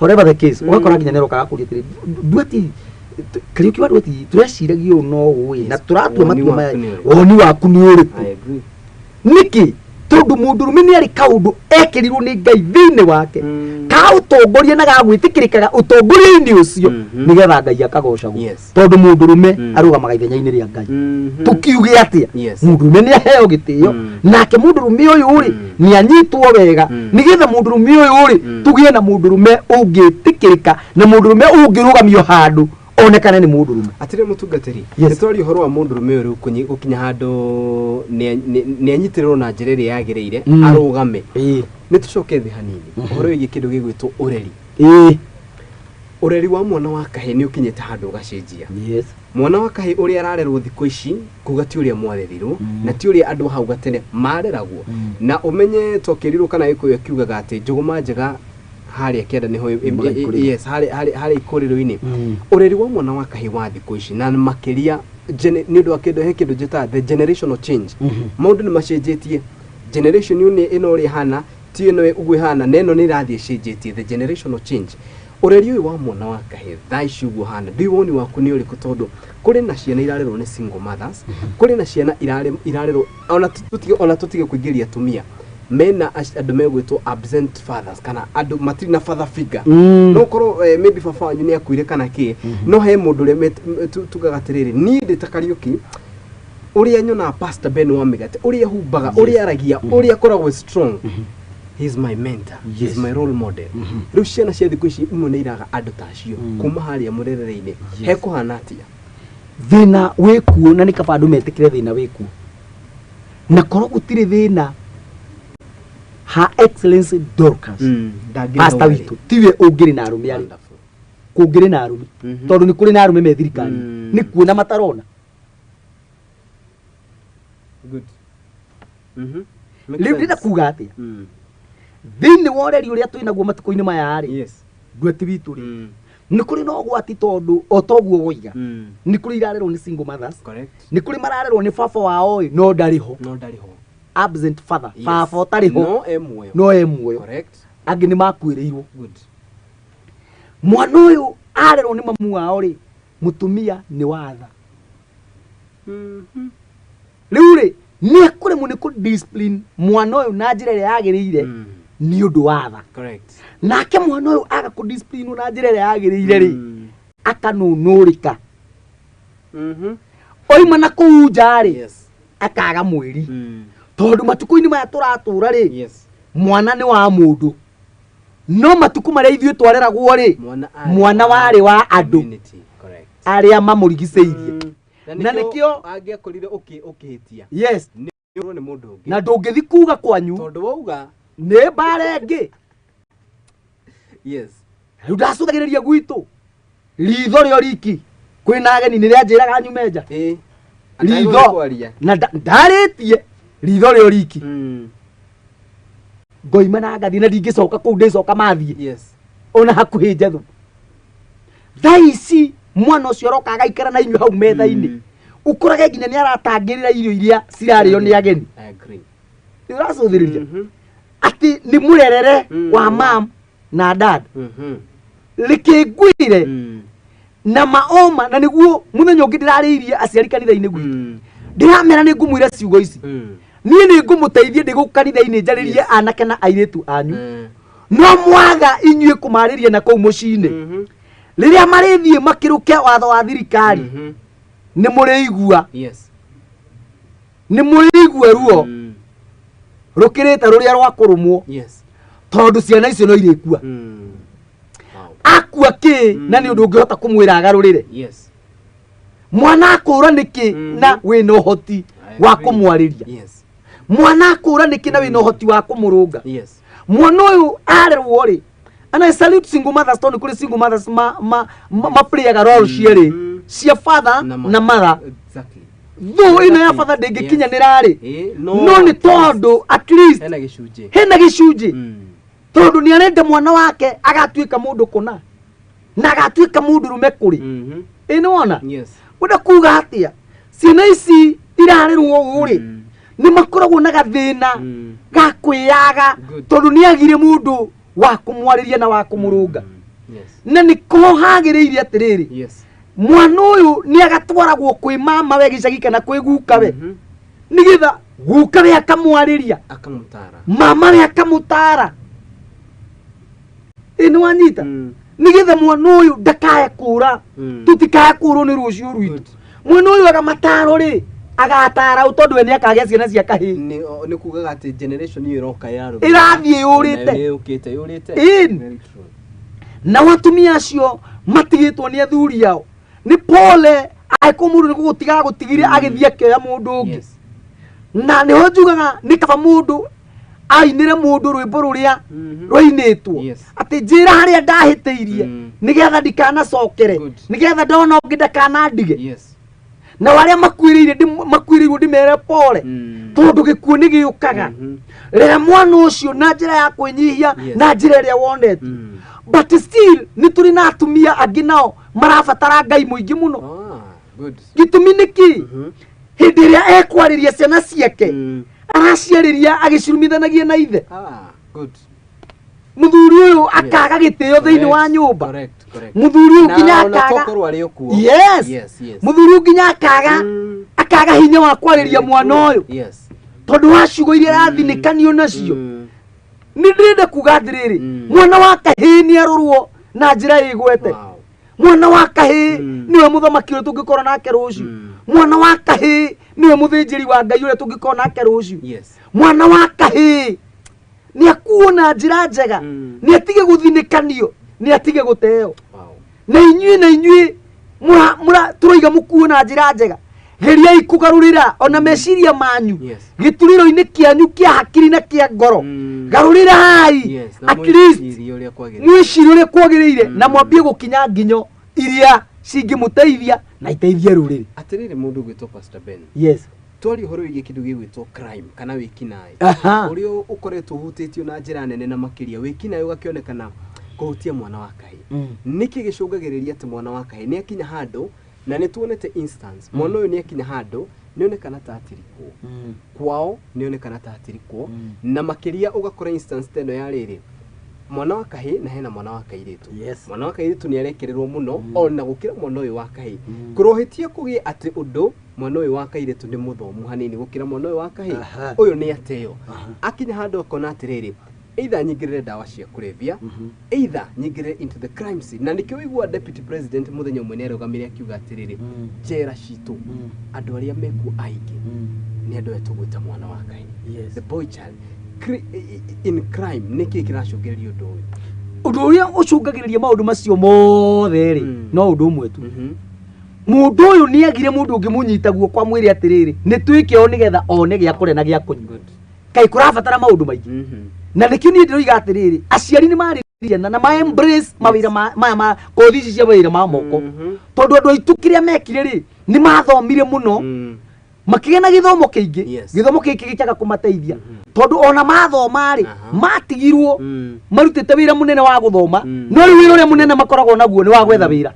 Whatever the case, ũgakora nginya nĩ arokaga kũria atĩrĩ, Nduati, Kariũki wa Nduati, tũreciragia ũũ no ũũ ĩ, na tũratua Woni matua maya, waku nĩ ũrĩkũ? woni waku nĩ ũrĩkũ? I agree. Nĩkĩ? Tondũ mũndũrũme nĩ arĩ kaũndũ ekĩrirwo nĩ Ngai thĩinĩ wake ka ũtongoria na ga gwĩtĩkĩrĩkaga ũtongoria-inĩ ũcio nĩgetha Ngai akagocagwo. Tondũ mũndũrũme arũgamaga ithenya-inĩ rĩa Ngai. Tũkiuge atĩa? Mũndũrũme nĩ aheo gĩtĩo, nake mũndũrũme ũyũ rĩ nĩ anyitwo wega, nĩgetha mũndũrũme ũyũ rĩ tũgĩe na mũndũrũme ũngĩtĩkĩrĩka na mũndũrũme ũngĩrũgamio handũ onekane nĩ mũndũrũme. Atĩrĩ mũtungatĩri, Yes. nĩ twaria ũhoro wa mũndũrũme ũyũ rĩu gũkinya handũ nĩ anyitĩrĩrwo na njĩra ĩrĩa yagĩrĩire, arũgame. Nĩ tũcoke thĩ hanini ũhoro wĩgiĩ kĩndũ gĩgwĩtwo ũreri. Ũreri wa mwana wa kahĩĩ nĩ ũkinyĩte handũ ũgacenjia. Mwana wa kahĩĩ ũrĩa ararerwo thikũ ici kuga ti ũrĩa mwarerirwo na ti ũrĩa andũ hau gatene mareragwo. Na ũmenye twakĩrirwo kana Gĩkũyũ kiugaga atĩ njũgũma njega harĩa kĩanda nĩho Yumaga ikũrĩro. yes, harĩa ikũrĩro-inĩ. Ũreri wa mwana wa kahĩĩ wa thikũ ici na makĩria nĩ ũndũ wa kĩndũ, he kĩndũ njĩtaga the generational change. Maũndũ nĩ macenjetie. Generation ĩno ĩno ũrĩa ĩhana ti ĩno ũguo ĩhana, na ĩno nĩ ĩrathiĩ ĩcenjetie, the generational change. Ũreri ũyũ wa mwana wa kahĩĩ thaa ici ũguo ũhana, ndiũĩ woni waku nĩ ũrĩkũ, tondũ kũrĩ na ciana irarerwo nĩ single mothers, kũrĩ na ciana irarerwo ona tũtige kũingĩria atumia mena andũ megwĩtwo absent fathers kana andũ matirĩ na father figure. No korwo maybe baba wanyu nĩ akuire kana kĩ, no he mũndũ ũrĩa tugaga atĩrĩrĩ, niĩ ndĩ ta Kariũki, ũrĩa nyonaga Pastor Ben wa Mĩgate, ũrĩa humbaga, ũrĩa aragia, ũrĩa akoragwo strong, he is my mentor, he is my role model. Rĩu ciana cia thikũ ici imwe nĩ iraga andũ ta acio kuma harĩa mũrerere-inĩ. Hekũhana atĩa? Thĩna wĩkuo, na nĩ kaba andũ metĩkĩre thĩna wĩkuo, na korwo gũtirĩ thĩna, Her Excellency Dorcas, Ndangĩrĩ pastor na witũ, tiwe ũngĩrĩ na arũme arĩ. Wonderful. Kũngĩrĩ na arũme, tondũ nĩ kũrĩ na arũme me thirikari, nĩ kuona matarona. Good. Make Rĩu ndĩrenda sense. kuga atĩa? Thĩinĩ wa ũreri ũrĩa twĩ naguo matukũ-inĩ maya rĩ, Nduati witũ rĩ, nĩ kũrĩ na ũgwati, tondũ o toguo woiga, nĩ kũrĩ irarerwo nĩ single mothers, nĩ kũrĩ mararerwo nĩ baba wao ĩ, no ndarĩ ho. No ndarĩ ho. Absent father. Baba ũtarĩ ho. No e muoyo. No e muoyo. Angĩ nĩ makuĩrĩirwo. Mwana ũyũ arerwo nĩ mamu wao rĩ, mũtumia nĩ watha. Rĩu rĩ, nĩ ekũremwo nĩ kũ discipline mwana ũyũ na njĩra ĩrĩa yagĩrĩire nĩ ũndũ wa tha. Nake mwana ũyũ aga kũ discipline na njĩra ĩrĩa yagĩrĩire rĩ, akanũnũrĩka. Oima na kũu nja rĩ, akaga mwĩri. Tondũ matukũ-inĩ maya tũratũra rĩ, mwana nĩ wa mũndũ. No matukũ marĩa ithuĩ twareragwo rĩ, mwana warĩ wa andũ Community. Correct. arĩa mamũrigicĩirie. Na Na nĩkĩo angĩakorire ũkĩhĩtia. Yes. Nĩ nĩ mũndũ ũngĩ. Na ndũngĩthi kuga kwanyu. Tondũ wauga nĩ mbara ĩngĩ. Yes. Rĩu ndacũthagĩrĩria gwitũ. Ritho rĩo riki. Kwĩna ageni nĩ rĩanjĩraga nyume nja. Ritho. Andagũrĩ kwaria. Na ndarĩtie ritho rĩo riki. Ngoima na ngathiĩ na ndingĩcoka kũu, ndĩcoka mathiĩ. Ona hakuhĩ njethu. Thaa ici mwana ũcio aroka agaikara na inyuĩ hau metha-inĩ. Ũkorage nginya nĩ aratangĩrĩra irio iria cirarĩo nĩ ageni. I agree. Ũracũthĩrĩria atĩ nĩ mũrerere wa mam na dad. Reke ngwĩre na maoma, na nĩguo mũthenya ũngĩ ndĩrarĩirie aciari kanitha-inĩ gwitũ, ndĩramera nĩ ngũmwĩra ciugo ici. Niĩ nĩ ngũmũteithia ndĩ gũkũ kanitha-inĩ njarĩrie anake na airĩtu anyu, no mwaga inyuĩ kũmarĩria na kũu mũciĩ-inĩ, rĩrĩa marĩthiĩ makĩrũke watho wa thirikari, nĩ mũrĩigua, nĩ mũrĩigua ruo rũkĩrĩte rũrĩa rwa kũrũmwo, tondũ ciana icio no irĩkua. Akua kĩ? Na nĩ ũndũ ũngĩhota kũmwĩra agarũrĩre? Mwana akũra nĩkĩ na wĩna ũhoti I wa agree. kũmwarĩria? Mwana akũra nĩkĩ na wĩna ũhoti wa kũmũrũnga? Mwana ũyũ arerwo rĩ, and I salute single mothers, tondũ kũrĩ single mothers ma playaga role cierĩ, cia father na mother. Though ĩno ya father ndĩngĩkinyanĩra rĩ, No, no nĩ at least tondũ at least hena gĩcunjĩ. Hena gĩcunjĩ, tondũ nĩ arenda mwana wake agatuĩka mũndũ kũna na agatuĩka mũndũ rũme kũrĩ. Ĩ nĩ wona? Wenda kuga atĩa? Ciana ici irarerwo ũũ rĩ, nĩ makoragwo na gathĩna ga kwĩyaga, tondũ nĩ agire mũndũ wa kũmwarĩria na wa kũmũrũnga. Na nĩko hagĩrĩire atĩrĩrĩ, mwana ũyũ nĩ agatwaragwo kwĩ mama we gĩcagi kana kwĩ guka we, nĩgetha guka we akamwarĩria, Akamũtara. Mama we akamũtara. Ĩ nĩ wanyita? Nĩgetha mwana ũyũ ndakae kũra, tũtikae kũrwo nĩ rũciũ rwitũ. Mwana ũyũ agamataro rĩ, agatara ũ? Tondũ we nĩ akagĩa ciana cia kahĩĩ. Nĩ kugaga atĩ generation ĩyo ĩroka ĩrarũmĩrĩra. Ĩrathiĩ yũrĩte. Nayo nĩ yũkĩte yũrĩte. Ĩni. Very true. Nao atumia acio matigĩtwo nĩ athuri ao, nĩ pole angĩkorwo mũndũ nĩ gũgũtiga agũtigire, agĩthiĩ akĩoya mũndũ ũngĩ. Na nĩho njugaga nĩ kaba mũndũ ainĩre mũndũ rwĩmbo rũrĩa rwainĩtwo, atĩ njĩra harĩa ndahĩtĩirie, nĩgetha ndikanacokere, nĩgetha ndona ũngĩ ndakanandige. Na arĩa makuĩrĩire makuĩrĩirwo ndĩmere pole, tondũ gĩkuũ nĩ gĩũkaga. Rera mwana ũcio na njĩra ya kwĩnyihia, na njĩra ĩrĩa wonete. But still nĩ tũrĩ na atumia angĩ nao marabatara Ngai mũingĩ mũno. Ah, good. Gĩtũmi nĩ kĩ? Hĩndĩ ĩrĩa ekwarĩria ciana ciake, araciarĩria agĩcirumithanagia na ithe. Ah, good. Mũthuri ũyũ akaga gĩtĩo thĩinĩ wa nyũmba. Correct. Mũthuri ũyũ Na nginya ona akaga tokorwo arĩ o kuo. Mũthuri ũyũ nginya akaga hinya wa kwarĩria Very mwana true. ũyũ, tondũ wa ciugo iria arathinĩkanio nacio. Nĩ ndĩrenda kuga atĩrĩrĩ, mwana wa kahĩĩ nĩ arorwo na njĩra ĩgwete. Mwana wa kahĩĩ nĩwe mũthamaki ũrĩa tũngĩkorwo nake rũciũ. Mwana wa kahĩĩ nĩwe mũthĩnjĩri wa Ngai ũrĩa tũngĩkorwo nake rũciũ. Mwana wa kahĩĩ nĩ akuo na njĩra njega, nĩ atige gũthinĩkanio, nĩ atige gũteo. Na inyuĩ mũra tũroiga mũkuo na njĩra njega, geriai kũgarũrĩra ona meciria manyu, gĩturĩro-inĩ kĩanyu kĩa hakiri na kĩa ngoro. Garũrĩrai Na at least mwĩcirie ũrĩa kwagĩrĩire. Mwĩcirie ũrĩa kwagĩrĩire, na mwambie gũkinya nginyo iria cingĩmũteithia na iteithie rũrĩrĩ. Atĩrĩrĩ, mũndũ ũgwĩtwo Pastor Ben, twaria ũhoro wĩgiĩ kĩndũ gĩgwĩtwo crime kana wĩkinaĩ, ũrĩa ũkoretwo ũhutĩtio na njĩra nene, na makĩria wĩkinaĩ ũgakĩonekana kũhutia mwana wa kahĩĩ, nĩkĩ gĩcũngagĩrĩria atĩ mwana wa kahĩĩ nĩ akinya handũ, na nĩ tuonete instance, mwana ũyũ nĩ akinya handũ nĩ onekana ta atirikwo kwao, nĩ onekana ta atirikwo, na makĩria ũgakora instance ta ĩno ya rĩrĩ, mwana wa kahĩĩ na hena mwana wa kairĩtu, mwana wa kairĩtu nĩ arekererwo mũno ona gũkĩra mwana ũyũ wa kahĩĩ. Kũrohĩtia kũgĩe atĩ ũndũ mwana ũyũ wa kairĩtu nĩ mũthomu hanini gũkĩra mwana ũyũ wa kahĩĩ, ũyũ nĩ ateo, akinya handũ akona atĩrĩrĩ, either nyingĩrĩre ndawa cia kũrebia, either nyingĩrĩre into the crime scene. Na nĩkĩo wĩigua deputy president mũthenya ũmwe nĩ arũgamire akiuga atĩrĩrĩ, njera citũ andũ arĩa mekuo aingĩ nĩ andũ aya tũgwĩta mwana wa kahĩĩ, the boy child in crime. Nĩkĩ kĩracũngĩrĩria ũndũ ũyũ? Ũndũ ũrĩa ũcũngagĩrĩria maũndũ macio mothe rĩ, no ũndũ ũmwe tu. Mũndũ ũyũ nĩ agire mũndũ ũngĩmũnyita guoko amwĩre atĩrĩrĩ, nĩ twĩke ũũ nĩgetha one gĩa kũrĩa na gĩa kũnyua. Kaĩ kũrabatara maũndũ maingĩ? Na nĩkĩo niĩ ndĩroiga atĩrĩrĩ, aciari nĩ marĩ ciana na ma embrace mawĩra maya ma kothi ici cia mawĩra ma moko, tondũ andũ aitũ kĩrĩa mekire rĩ, nĩ mathomire mũno. Makĩgĩa na gĩthomo kĩingĩ. Gĩthomo gĩkĩ gĩkĩaga kũmateithia tondũ ona mathoma rĩ, matigirwo marutĩte wĩra mũnene wa gũthoma, no rĩu wĩra ũrĩa mũnene makoragwo naguo nĩ wa gwetha wĩra.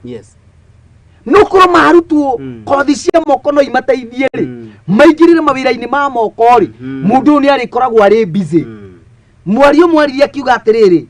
No korwo marutwo kothi cia moko no imateithie rĩ, maingĩrĩre mawĩra-inĩ ma moko rĩ, mũndũ ũyũ nĩ arĩkoragwo arĩ busy. Mwario mwaririe akiuga atĩrĩrĩ,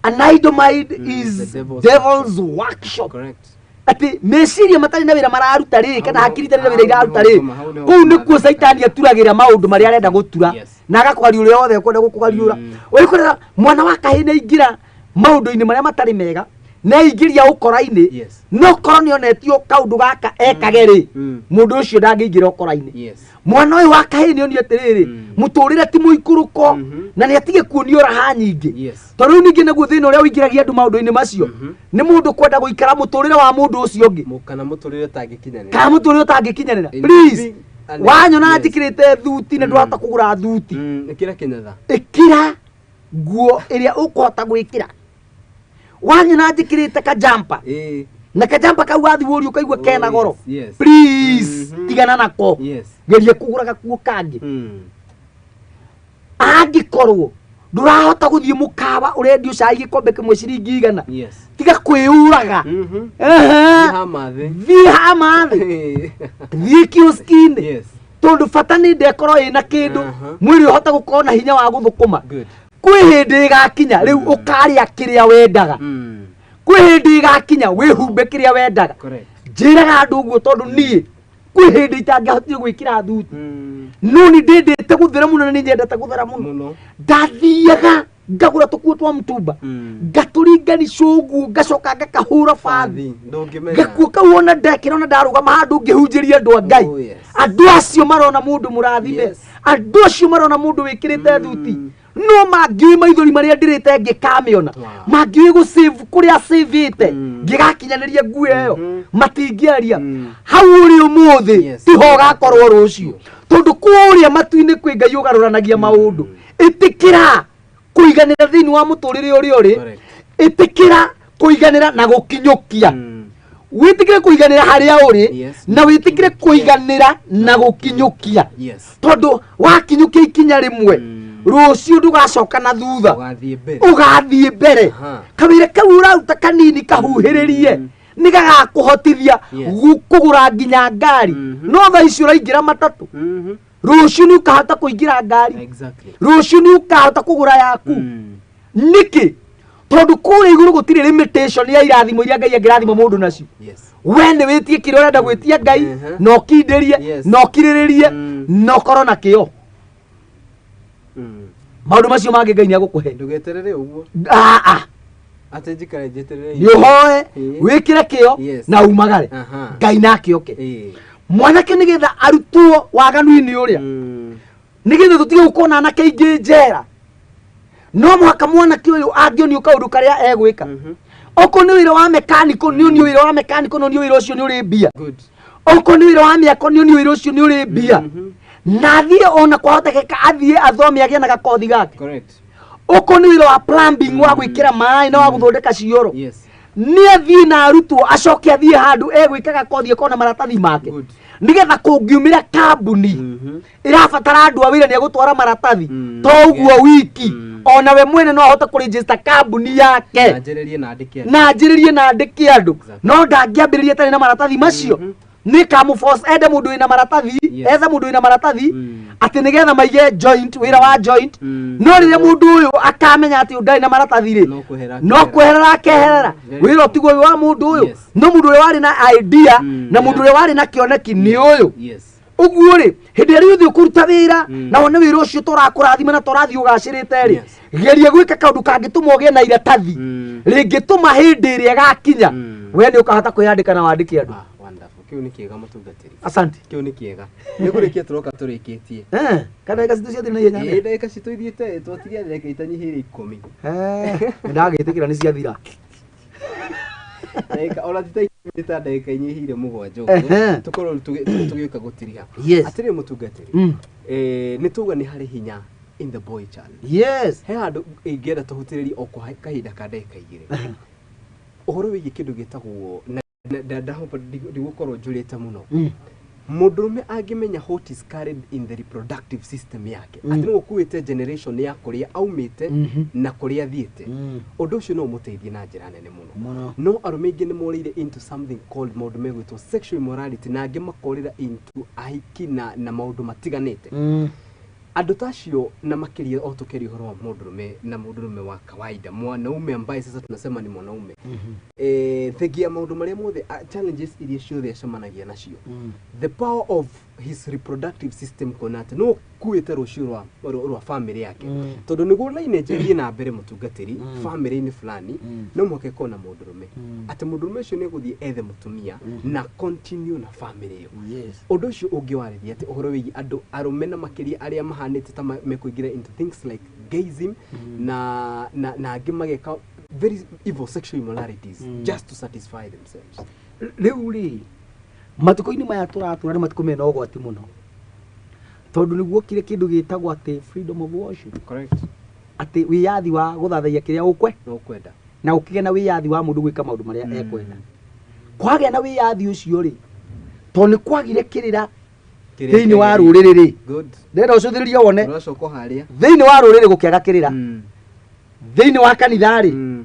"An idle mind is the devil's devil's workshop." Correct. Atĩ meciria matarĩ na wĩra mararuta rĩ, kana Hau hakiri itarĩ na hau wĩra iraruta nĩho rĩ, hau nĩho kũu nĩkuo kũmathaka. caitani aturagĩra maũndũ marĩa arenda gũtura na agakũgariũra ũrĩa wothe ekwenda gũkũgariũra. Ũrĩkorera mwana wa kahĩĩ nĩ aingĩra maũndũ-inĩ marĩa matarĩ mega, na aingĩria ũkora-inĩ, no korwo nĩ onetio kaũndũ gaka ekage rĩ, mũndũ ũcio ndangĩingĩra ũkora-inĩ. Mwana ũyũ wa kahĩĩ nĩ onio atĩrĩrĩ, mũtũrĩre ti mũikũrũko, na nĩ atige kuonio raha nyingĩ. Tondũ rĩu ningĩ naguo thĩna ũrĩa ũingĩragia andũ maũndũ-inĩ macio nĩ mũndũ kwenda gũikara mũtũrĩre wa mũndũ ũcio ũngĩ, Kana mũtũrĩre ũtangĩkinyanĩra. Kana mũtũrĩre ũtangĩkinyanĩra. In Please, living and wanyona njĩkĩrĩte thuti na ndũrahota kũgũra thuti, Ĩkĩra kĩnyatha. Ĩkĩra nguo ĩrĩa ũkũhota gwĩkĩra. Wanyona njĩkĩrĩte kajampa, na kajampa kau wathiĩ wũrio ũkaigua Oh, kena goro, please, tigana nako. Geria kũgũra gakuo kangĩ. Angĩkorwo ndũrahota gũthiĩ mũkawa ũrendio cai gĩkombe kĩmwe ciringi 100, tiga kwĩyũraga. Ehe. Hama thĩ. Thiĩ hama thĩ, thiĩ kioski-inĩ, tondũ bata nĩ ndekorwo ĩna kĩndũ, mwĩrĩ ũhote gũkorwo na hinya wa gũthũkũma. Good. Kwĩ hĩndĩ ĩgakinya rĩu ũkarĩa kĩrĩa wendaga. Kwĩ hĩndĩ ĩgakinya wĩhumbe kĩrĩa wendaga. Njĩraga andũ ũguo tondũ niĩ kwĩ hĩndĩ itangĩahotire gwĩkĩra thuti, no nĩ ndĩndĩte gũthera mũno na nĩ nyendete gũthera mũno. Mũno. Ndathiaga ngagũra tũkuo twa mũtumba, ngatũringanisha ũguo, ngacoka ngakahũra bathi. Bathi. Ndũngĩmenya. Gakuo kau ona ndekĩra, ona ndarũgama handũ ngĩhunjĩria andũ a Ngai, Oh, yes. andũ acio marona mũndũ mũrathime, andũ acio marona mũndũ wĩkĩrĩte thuti, no mangĩũĩ maithori marĩa ndĩrĩte ngĩkamĩona, mangĩũĩ gũsave kũrĩa savĩte ngĩgakinyanĩria nguo ĩyo, matingĩaria. Hau ũrĩ ũmũthĩ tiho ũgakorwo rũciũ, tondũ kũrĩa matu-inĩ kwĩ Ngai ũgarũranagia maũndũ. Ĩtĩkĩra kũiganĩra thĩinĩ wa mũtũrĩre ũrĩa ũrĩ. Ĩtĩkĩra kũiganĩra na gũkinyũkia. Wĩtĩkĩre kũiganĩra harĩa ũrĩ, na wĩtĩkĩre kũiganĩra na gũkinyũkia, tondũ wakinyũkia ikinya rĩmwe, rũciũ ndũgacoka na thutha. Ũgathiĩ mbere. Ũgathiĩ mbere. Kawĩra kau ũraruta kanini kahuhĩrĩrie, nĩ gagakũhotithia kũgũra nginya ngari. No thaa ici ũraingĩra matatũ, rũciũ nĩ ũkahota kũingĩra ngari. Rũciũ nĩ ũkahota kũgũra yaku. Nĩkĩ? Tondũ kũrĩa igũrũ gũtirĩ limitation ya irathimo iria Ngai angĩrathima mũndũ nacio. We nĩ wĩtie kĩrĩa ũrenda gwĩtia Ngai, na ũkindĩrie, na ũkirĩrĩrie, na ũkorwo na kĩo. Maũndũ macio mangĩ Ngai nĩ agũkũhe. Ndũgeterere ũguo. Ah, ah. Atĩ njikare njeterere. Nĩ ũhoe, wĩkĩre kĩo, na umagare. Ngai nake oke. Mwanake nĩgetha arutwo waganu-inĩ ũrĩa, nĩgetha tũtige gũkorwo na anake aingĩ njera, no mũhaka mwanake ũyũ angĩonio kaũndũ karĩa egwĩka. Okorwo nĩ wĩra wa mekaniko, nĩ onio wĩra wa mekaniko, no nĩ wĩra ũcio nĩ ũrĩ mbia. Good. Okorwo nĩ wĩra wa mĩako, nĩ onio wĩra ũcio nĩ ũrĩ mbia, na athiĩ ona kwahotekeka athiĩ athome agĩe na gakothi gake. Okorwo nĩ wĩra wa plumbing, wa gwĩkĩra maĩ na wa gũthondeka cioro, nĩ athiĩ na arutwo, acoke athiĩ handũ egwĩka gakothi, akorwo na maratathi make, nĩgetha kũngiumĩra kambuni ĩrabatara andũ a wĩra, nĩ egũtwara maratathi. To ũguo wiki, ona we mwene no ahote kũregister kambuni yake. Na njĩrĩrie na andĩke andũ. Na anjĩrĩrie na andĩke andũ. No ndangĩambĩrĩria atarĩ na maratathi macio. Nĩ kamũforce ende mũndũ wĩna maratathi, ethe mũndũ wĩna maratathi, atĩ nĩgetha maige joint, wĩra wa joint. No rĩrĩa mũndũ ũyũ akamenya atĩ ũyũ ndarĩ na maratathi rĩ, No kwehera no kweherera akeherera. Wĩra ũtigwo wĩ wa mũndũ ũyũ. No mũndũ ũrĩa warĩ na idea na mũndũ ũrĩa warĩ na kĩoneki nĩ ũyũ. Ũguo rĩ, hĩndĩ ĩrĩa ũthiĩ kũruta wĩra, na wone wĩra ũcio tũrakũrathima na tũrathiĩ ũgacĩrĩte rĩ, geria gwĩka kaũndũ kangĩtũma ũgĩe na iratathi rĩngĩtũma hĩndĩ ĩrĩa ĩgakinya, we nĩ ũkahota kwĩyandĩka na wandĩke andũ. Ah, wonderful. Kĩu nĩ kĩega, mũtungatĩri. Asante. Kĩu nĩ kĩega. Nĩ kũrĩkia tũroka tũrĩkĩtie. Eh, kana ndagĩka citũ ciathira na ihenya? Ĩĩ, ndagĩka citũ ithiĩte, twatigia ndagĩka itanyihĩire 10. Eh, nĩ ndagĩtĩkĩra nĩ ciathira. Ndagĩka ona ti ta 10, ta ndagĩka inyihĩire 7 ũguo. Tũkorwo rĩu tũgĩũka gũtiriha. Atĩrĩrĩ mũtungatĩri, nĩ tuga nĩ harĩ hinya in the boy child. He handũ ingĩenda tũhutĩrĩrie o kwa kahinda ka ndagĩka 2, ũhoro wĩgiĩ kĩndũ gĩtagwo na ndahopa ndigũkorwo njũrĩte mũno. Mũndũrũme angĩmenya what is carried in the reproductive system yake, atĩ nĩ ũkuĩte generation ya kũrĩa aumĩte na kũrĩa athiĩte, ũndũ ũcio no ũmũteithie na njĩra nene mũno. Mũno. No arũme aingĩ nĩ morĩire into something called maũndũ megwĩtwo sexual immorality, na angĩ makorĩra into ahiki na maũndũ matiganĩte. Andũ ta acio, na makĩria o tũkĩaria ũhoro wa mũndũrũme na mũndũrũme wa kawaida, mwanaume ambaye sasa tunasema ni mwanaume, thengia maũndũ marĩa mothe, challenges iria ciothe acemanagia nacio, the power of his reproductive system, kuona atĩ no kuĩte rũciũ rwa family yake, tondũ nĩguo lineage ĩthiĩ na mbere, mũtungatĩri, family-inĩ fulani, no mũhaka ĩkorwo na mũndũrũme, atĩ mũndũrũme ũcio nĩ egũthiĩ ethe mũtumia na continue na family ĩyo. Ũndũ ũcio ũngĩwarĩria atĩ ũhoro wĩgiĩ andũ arũme, na makĩria arĩa mahanĩte ta mekũingĩra into things like gayism na angĩ mageka very evil sexual immoralities just to satisfy themselves. Rĩu rĩ, matukũ-inĩ maya tũratũra nĩ matukũ mena ũgwati mũno, tondũ nĩguo kire kĩndũ gĩtagwo atĩ freedom of worship, atĩ wĩyathi wa gũthathaiya kĩrĩa ũkwe No kwenda. Na ũkĩgĩa na wĩyathi wa mũndũ gwĩka maũndũ marĩa ekwenda. Kwagĩa na wĩyathi ũcio rĩ, tondũ nĩ kwagire kĩrĩra Kĩrĩa thĩinĩ wa kĩagĩrĩire. rũrĩrĩ rĩ, ndĩrenda ũcũthĩrĩrie wone. Ũracoka o harĩa. Thĩinĩ wa rũrĩrĩ gũkĩaga kĩrĩra, thĩinĩ wa kanitha rĩ,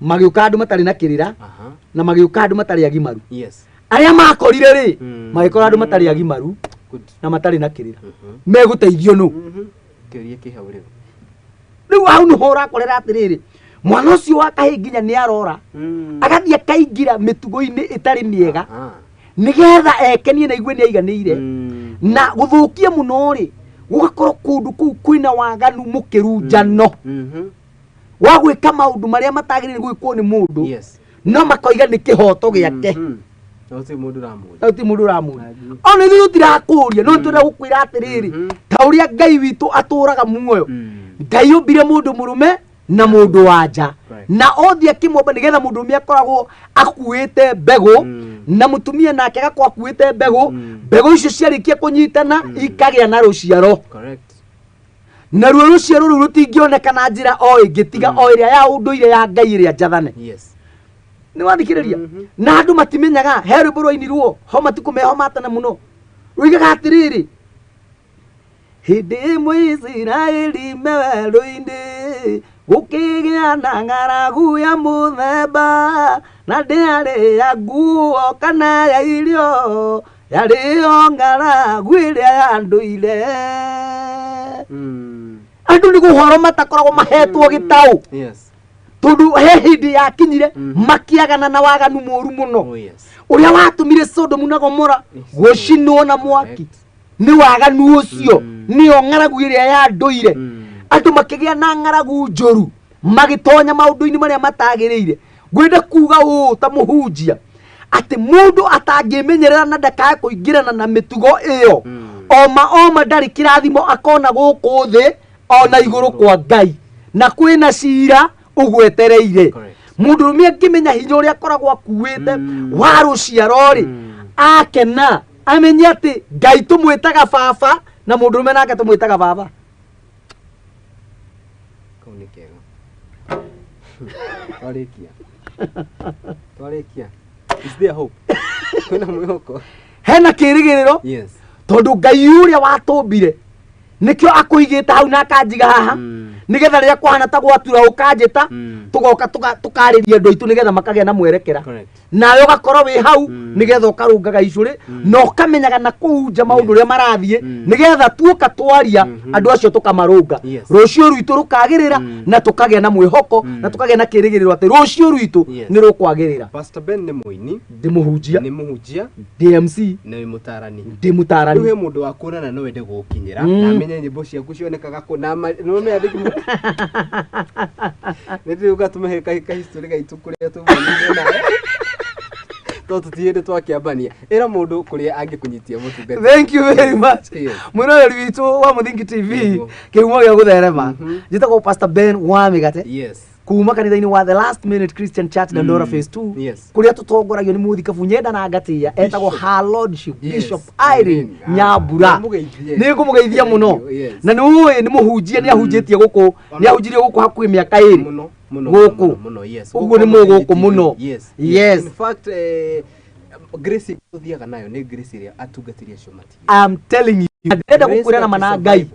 magĩũka andũ matarĩ na kĩrĩra, na magĩũka andũ matarĩ agimaru. Arĩa makorire rĩ, magĩkora andũ matarĩ agimaru na matarĩ na kĩrĩra. Megũteithio nũ? Kĩũria kĩ hau rĩu. Rĩu hau nĩho ũrakorera atĩrĩrĩ, mwana ũcio wa kahĩĩ nginya nĩ arora, agathiĩ akaingĩra mĩtugo-inĩ ĩtarĩ mĩega, nĩgetha ekenie na igue nĩ aiganĩire. Na gũthũkia mũno rĩ, gũgakorwo kũndũ kũu kwĩna waganu mũkĩru njano wa gwĩka maũndũ marĩa matagĩrĩire gwĩkwo nĩ mũndũ, no makoiga nĩ kĩhoto gĩake. Na gũtirĩ mũndũ ũramũria. Na gũtirĩ mũndũ ũramũria. Ona ithuĩ tũtirakũria, no tũrenda gũkwĩra atĩrĩrĩ, ta ũrĩa Ngai witũ atũraga muoyo, Ngai ombire mũndũ mũrũme na mũndũ wa nja, na othe akĩmomba nĩgetha mũndũ ũrũme akoragwo akuĩte mbegũ, na mũtumia nake agakorwo akuĩte mbegũ. Mbegũ icio ciarĩkia kũnyitana, ikagĩa na rũciaro. Naruo rũciaro rũu rũtingĩoneka na njĩra o ĩngĩ tiga o ĩrĩa ya ũndũire ya Ngai ĩrĩa njathane. Nĩ wathikĩrĩria? Na andũ matimenyaga he rwĩmbo rwainirwo ho matukũ meho matene mũno, ruigaga atĩrĩrĩ, hĩndĩ ĩmwe Isiraeli me werũ-inĩ gũkĩgĩa na ng'aragu ya mũthemba, na ndĩarĩ ya nguo kana ya irio, yarĩ o ng'aragu ĩrĩa ya ndũire. Andũ nĩ gũhoro matakoragwo mahetwo gĩtaũ, tondũ he hĩndĩ yakinyire makĩagana na waganu mũru mũno, ũrĩa watũmire Sodomu na Gomora gũcinwo na mwaki. Nĩ waganu ũcio, nĩyo ng'aragu ĩrĩa ya ndũire. Andũ makĩgĩa na ng'aragu njũru, magĩtonya maũndũ-inĩ marĩa matagĩrĩire. Ngwenda kuga ũũ ta mũhunjia, atĩ mũndũ atangĩmenyerera na ndakae kũingĩrana na mĩtugo ĩyo, oma oma ndarĩ kĩrathimo akona gũkũ thĩ ona igũrũ kwa Ngai, na kwĩna cira ũgwetereire. Mũndũrũme angĩmenya hinya ũrĩa akoragwo akuĩte wa rũciaro rĩ, akena amenye atĩ Ngai tũmwĩtaga baba, na mũndũrũme nake tũmwĩtaga baba. Kau nĩ kega. Twarĩkia, twarĩkia. Is there hope? Kwĩna mwĩhoko? Hena kĩrĩgĩrĩro, tondũ Ngai ũrĩa watũmbire nĩkĩo akũigĩte hau na akanjiga haha, nĩgetha rĩrĩa kwahana ta gwatura ũkanjĩta, tũgoka tũkarĩria andũ aitũ nĩgetha makagĩa na mwerekera. Nawe ũgakorwo wĩ hau, nĩgetha ũkarũngaga icũrĩ na ũkamenyaga na kũu nja maũndũ ũrĩa marathiĩ, nĩgetha tuoka twaria, andũ acio tũkamarũnga. Rũciũ rwitũ rũkagĩrĩra, na tũkagĩa na mwĩhoko, na tũkagĩa na kĩrĩgĩrĩro atĩ rũciũ rwitũ nĩ rũkwagĩrĩra. Pastor Ben nĩ mũini. Ndĩ mũhunjia. Nĩ mũhunjia. Ndĩ MC. Na wĩ mũtarani. Ndĩ mũtarani. Rĩu he mũndũ wa kuona na no ende gũgũkinyĩra, na amenye nyĩmbo ciaku cionekaga kũ na no meyandĩki nĩ tũgũka tũmahe ka history gaitũ kũrĩa tũmanire nawe, tondũ tũtirĩ hĩndĩ twakĩambania. Ĩra mũndũ kũrĩa angĩkũnyitia, mũtungati. Thank you very much. Mwĩroreri witũ wa Mũthingi TV, kĩhumo gĩa gũtherema, njĩtagwo Pastor Ben wa Mĩgate, kuma kanitha-inĩ wa The Last Minute Christian Church, Dandora Phase 2, kũrĩa tũtongoragio nĩ mũthikabu nyenda na ngatia etagwo Her Lordship Bishop Irene Irene. Nyambura. Mũgeithie. Nĩ ngũmũgeithia mũno. Thank you, yes. Na nĩ ũĩ nĩ mũhunjia, nĩ ahunjĩtie gũkũ, nĩ ahunjirie gũkũ hakuhĩ mĩaka 2. Mũno mũno. Gũkũ. Mũno mũno, yes. Ũguo nĩ Gũkũ mũgũkũ TV. Mũno. Yes. In fact, Grace ũthiaga nayo nĩ Grace ĩrĩa atungatĩri acio matigire. I'm telling you, ndĩrenda gũkwĩra na mana Ngai.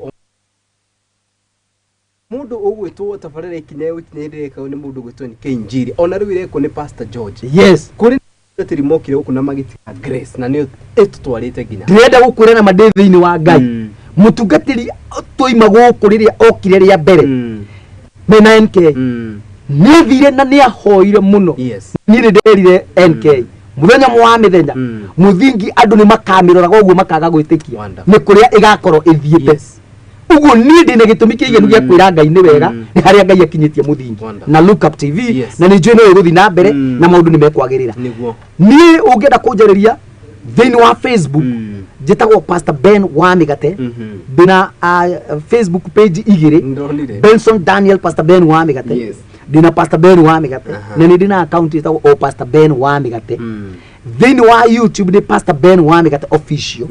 Mũndũ ũgwĩtwo tabarĩra ikinya ikinya ĩrĩkagwo nĩ mũndũ ũgwĩtwo NK Njiri, ona rĩu ĩrekwo nĩ Pastor George. Yes. Kũrĩ atungatĩri mokire gũkũ na magĩtiga Grace na nĩyo ĩtũtwarĩte nginya. Ndĩrenda gũkwĩra na ma ndĩ thĩinĩ wa Ngai. Mũtungatĩri twaima gũkũ rĩrĩa okire rĩa mbere mena NK, nĩ thire na nĩ ahoire mũno. Yes. Niĩ nĩ nderire NK mũthenya ũmwe wa mĩthenya mũthingi andũ nĩ makamĩroraga ũguo makaga gwĩtĩkia Wonderful. nĩ kũrĩa ĩgakorwo ĩthiĩte. Yes. Ũguo niĩ ndĩna gĩtũmi kĩiganu gĩa kwĩra Ngai nĩ wega, nĩ harĩa Ngai akinyĩtie mũthingi Wonderful. na Look Up TV. Yes. Na nĩ njũĩ no ĩgũthiĩ na mbere na maũndũ nĩ mekwagĩrĩra. Nĩguo. Niĩ ũngĩenda kũnjarĩria thĩinĩ wa Facebook, njĩtagwo Pastor Ben wa Mĩgate. Ndĩna Facebook page igĩrĩ. Ndonire. Benson Daniel Pastor Ben wa Mĩgate. Yes. Ndĩna Pastor Ben wa Mĩgate. Aha. Na nĩ ndĩna account ĩtagwo o Pastor Ben wa Mĩgate. Thĩinĩ wa YouTube nĩ Pastor Ben wa Mĩgate Official.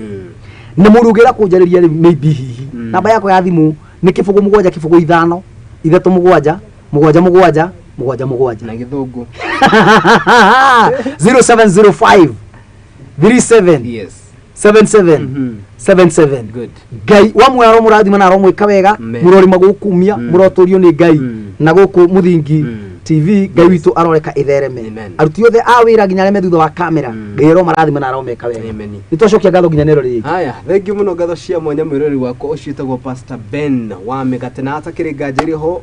Na mũndũ ũngĩenda kũnjarĩria rĩu maybe hihi, namba yakwa ya thimũ nĩ 0 7 0 5 3 7 7 7 7 7. Na gĩthũngũ. 0705 37 Yes. 77 77. Good. Ngai wa muoyo aromũrathima na aromwĩka wega. Amen. Mũrorima gũkumia, mũrotũrio nĩ Ngai. Na gũkũ Mũthingi TV, Ngai witũ aroreka ĩthereme. Amen. Aruti othe a wĩra nginya arĩa me thutha wa kamera, Ngai aromarathima na aromeka wega. Amen. Nĩ twacokia ngatho nginya nero rĩngĩ. Haya, thengiũ mũno, ngatho cia mwanya mwĩrori wakwa ũcio wĩtagwo Pastor Ben wa Mĩgate, na atakĩrĩ nganja ĩrĩ ho,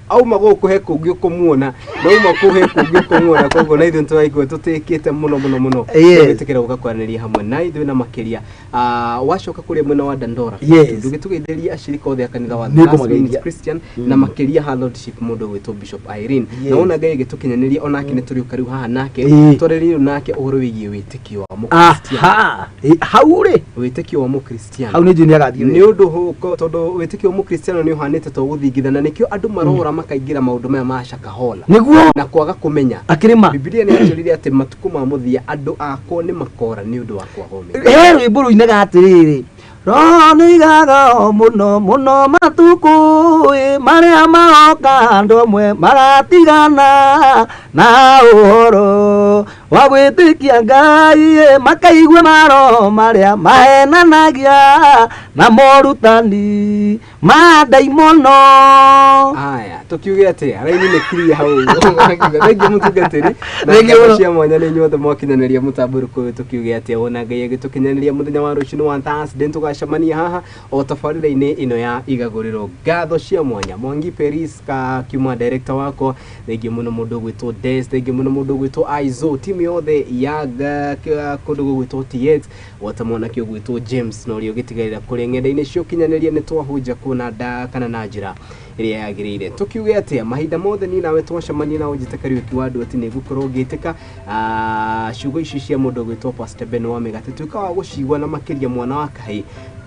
auma gũkũ he kũngĩ ũkũmuona, na auma kũu he kũngĩ ũkũmuona, koguo na ithuĩ nĩtũraigua tũtĩkĩte mũno mũno mũno. Yes. Gwĩtĩkĩra gũka kwaranĩria hamwe na ithuĩ na makĩria, wacoka kũrĩa mwena wa Dandora, Yes. ndũgĩtũgeithĩrie acirika othe a kanitha wa Nĩ The Last ngũmageithia. Minute Christian, na makĩria her lordship mũndũ ũgwĩtwo Bishop Irene. Yes. Na wona Ngai agĩtũkinyanĩria onake nĩ tũrĩũka rĩu haha nake, twarĩrie rĩu nake ũhoro wĩgiĩ wĩtĩkio wa mũkristiano. Aha. Hau rĩ, Wĩtĩkio wa mũkristiano hau nĩ njũĩ nĩ agathiĩ nĩ wega. ũndũ hũko, tondũ wĩtĩkio wa mũkristiano nĩ ũhanĩte to gũthingithana, nĩkĩo andũ marora makaingĩra maũndũ maya ma shakahola Nĩguo. na kwaga kũmenya. Akĩrĩma. Bibilia nĩ yatwĩrire atĩ matukũ ma mũthia andũ akwa nĩ makora nĩ ũndũ wa kwaga ũmenyo. He rwĩmbo rũinaga atĩrĩrĩ, roho nĩigaga o mũno mũno matukũ ĩ, marĩa maroka andũ amwe magatigana na ũhoro wa gwĩtĩkia Ngai ĩ, makaigua maroho marĩa mahenanagia na morutani ma ndaimono. Aya, tukiuge atia raini nĩ clear hau ũguo. Thengiũ mũtungatĩri na Thengiũ ngatho mũno. cia mwanya nĩ inyuothe mwakinyanĩria mũtambũrũko ũyũ. Tukiuge atia, wona Ngai agĩtũkinyanĩria mũthenya wa rũciũ nĩ wa Thursday, tũgacemania haha o tabarĩra-inĩ ĩno ya igagũrĩro. Ngatho cia mwanya Mwangi Peris ka kiuma director wakwa, thengiũ mũno mũndũ ũgwĩtwo Des, thengiũ mũno mũndũ ũgwĩtwo Aizo, timu yothe ya kũndũ gũgwĩtwo TX, gwata mwanake ũgwĩtwo James na ũrĩa ũgĩtigarĩra kũrĩa ng'enda-inĩ cia ũkinyanĩria nĩ twahunja kuona nda kana na njĩra ĩrĩa yagĩrĩire. Tukiuge atĩa, mahinda mothe niĩ nawe twacemania na ũnjĩte Kariũki wa andũ atĩ nĩ ngũkorwo ngĩtĩka ciugo ici cia mũndũ ũgwĩtwo Pastor Ben wa Mĩgate, tuĩka wa gũcigua na makĩria mwana wa kahĩĩ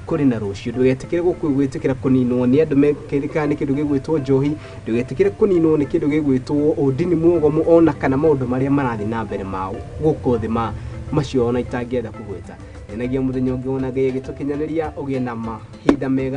kũrĩ na rũciũ. Ndũgetĩkĩre gwĩtĩkĩra kũninwo nĩ andũ mekĩrĩkaga nĩ kĩndũ gĩgwĩtwo njohi, ndũgetĩkĩre kũninwo nĩ kĩndũ gĩgwĩtwo ũndini mwogomu, ona kana maũndũ marĩa marathiĩ na mbere ma gũkũ thĩ ma macio ona itangĩenda kũgweta. Nyonagia mũthenya ũngĩ wona Ngai agĩtũkinyanĩria, ũgĩe na mahinda mega.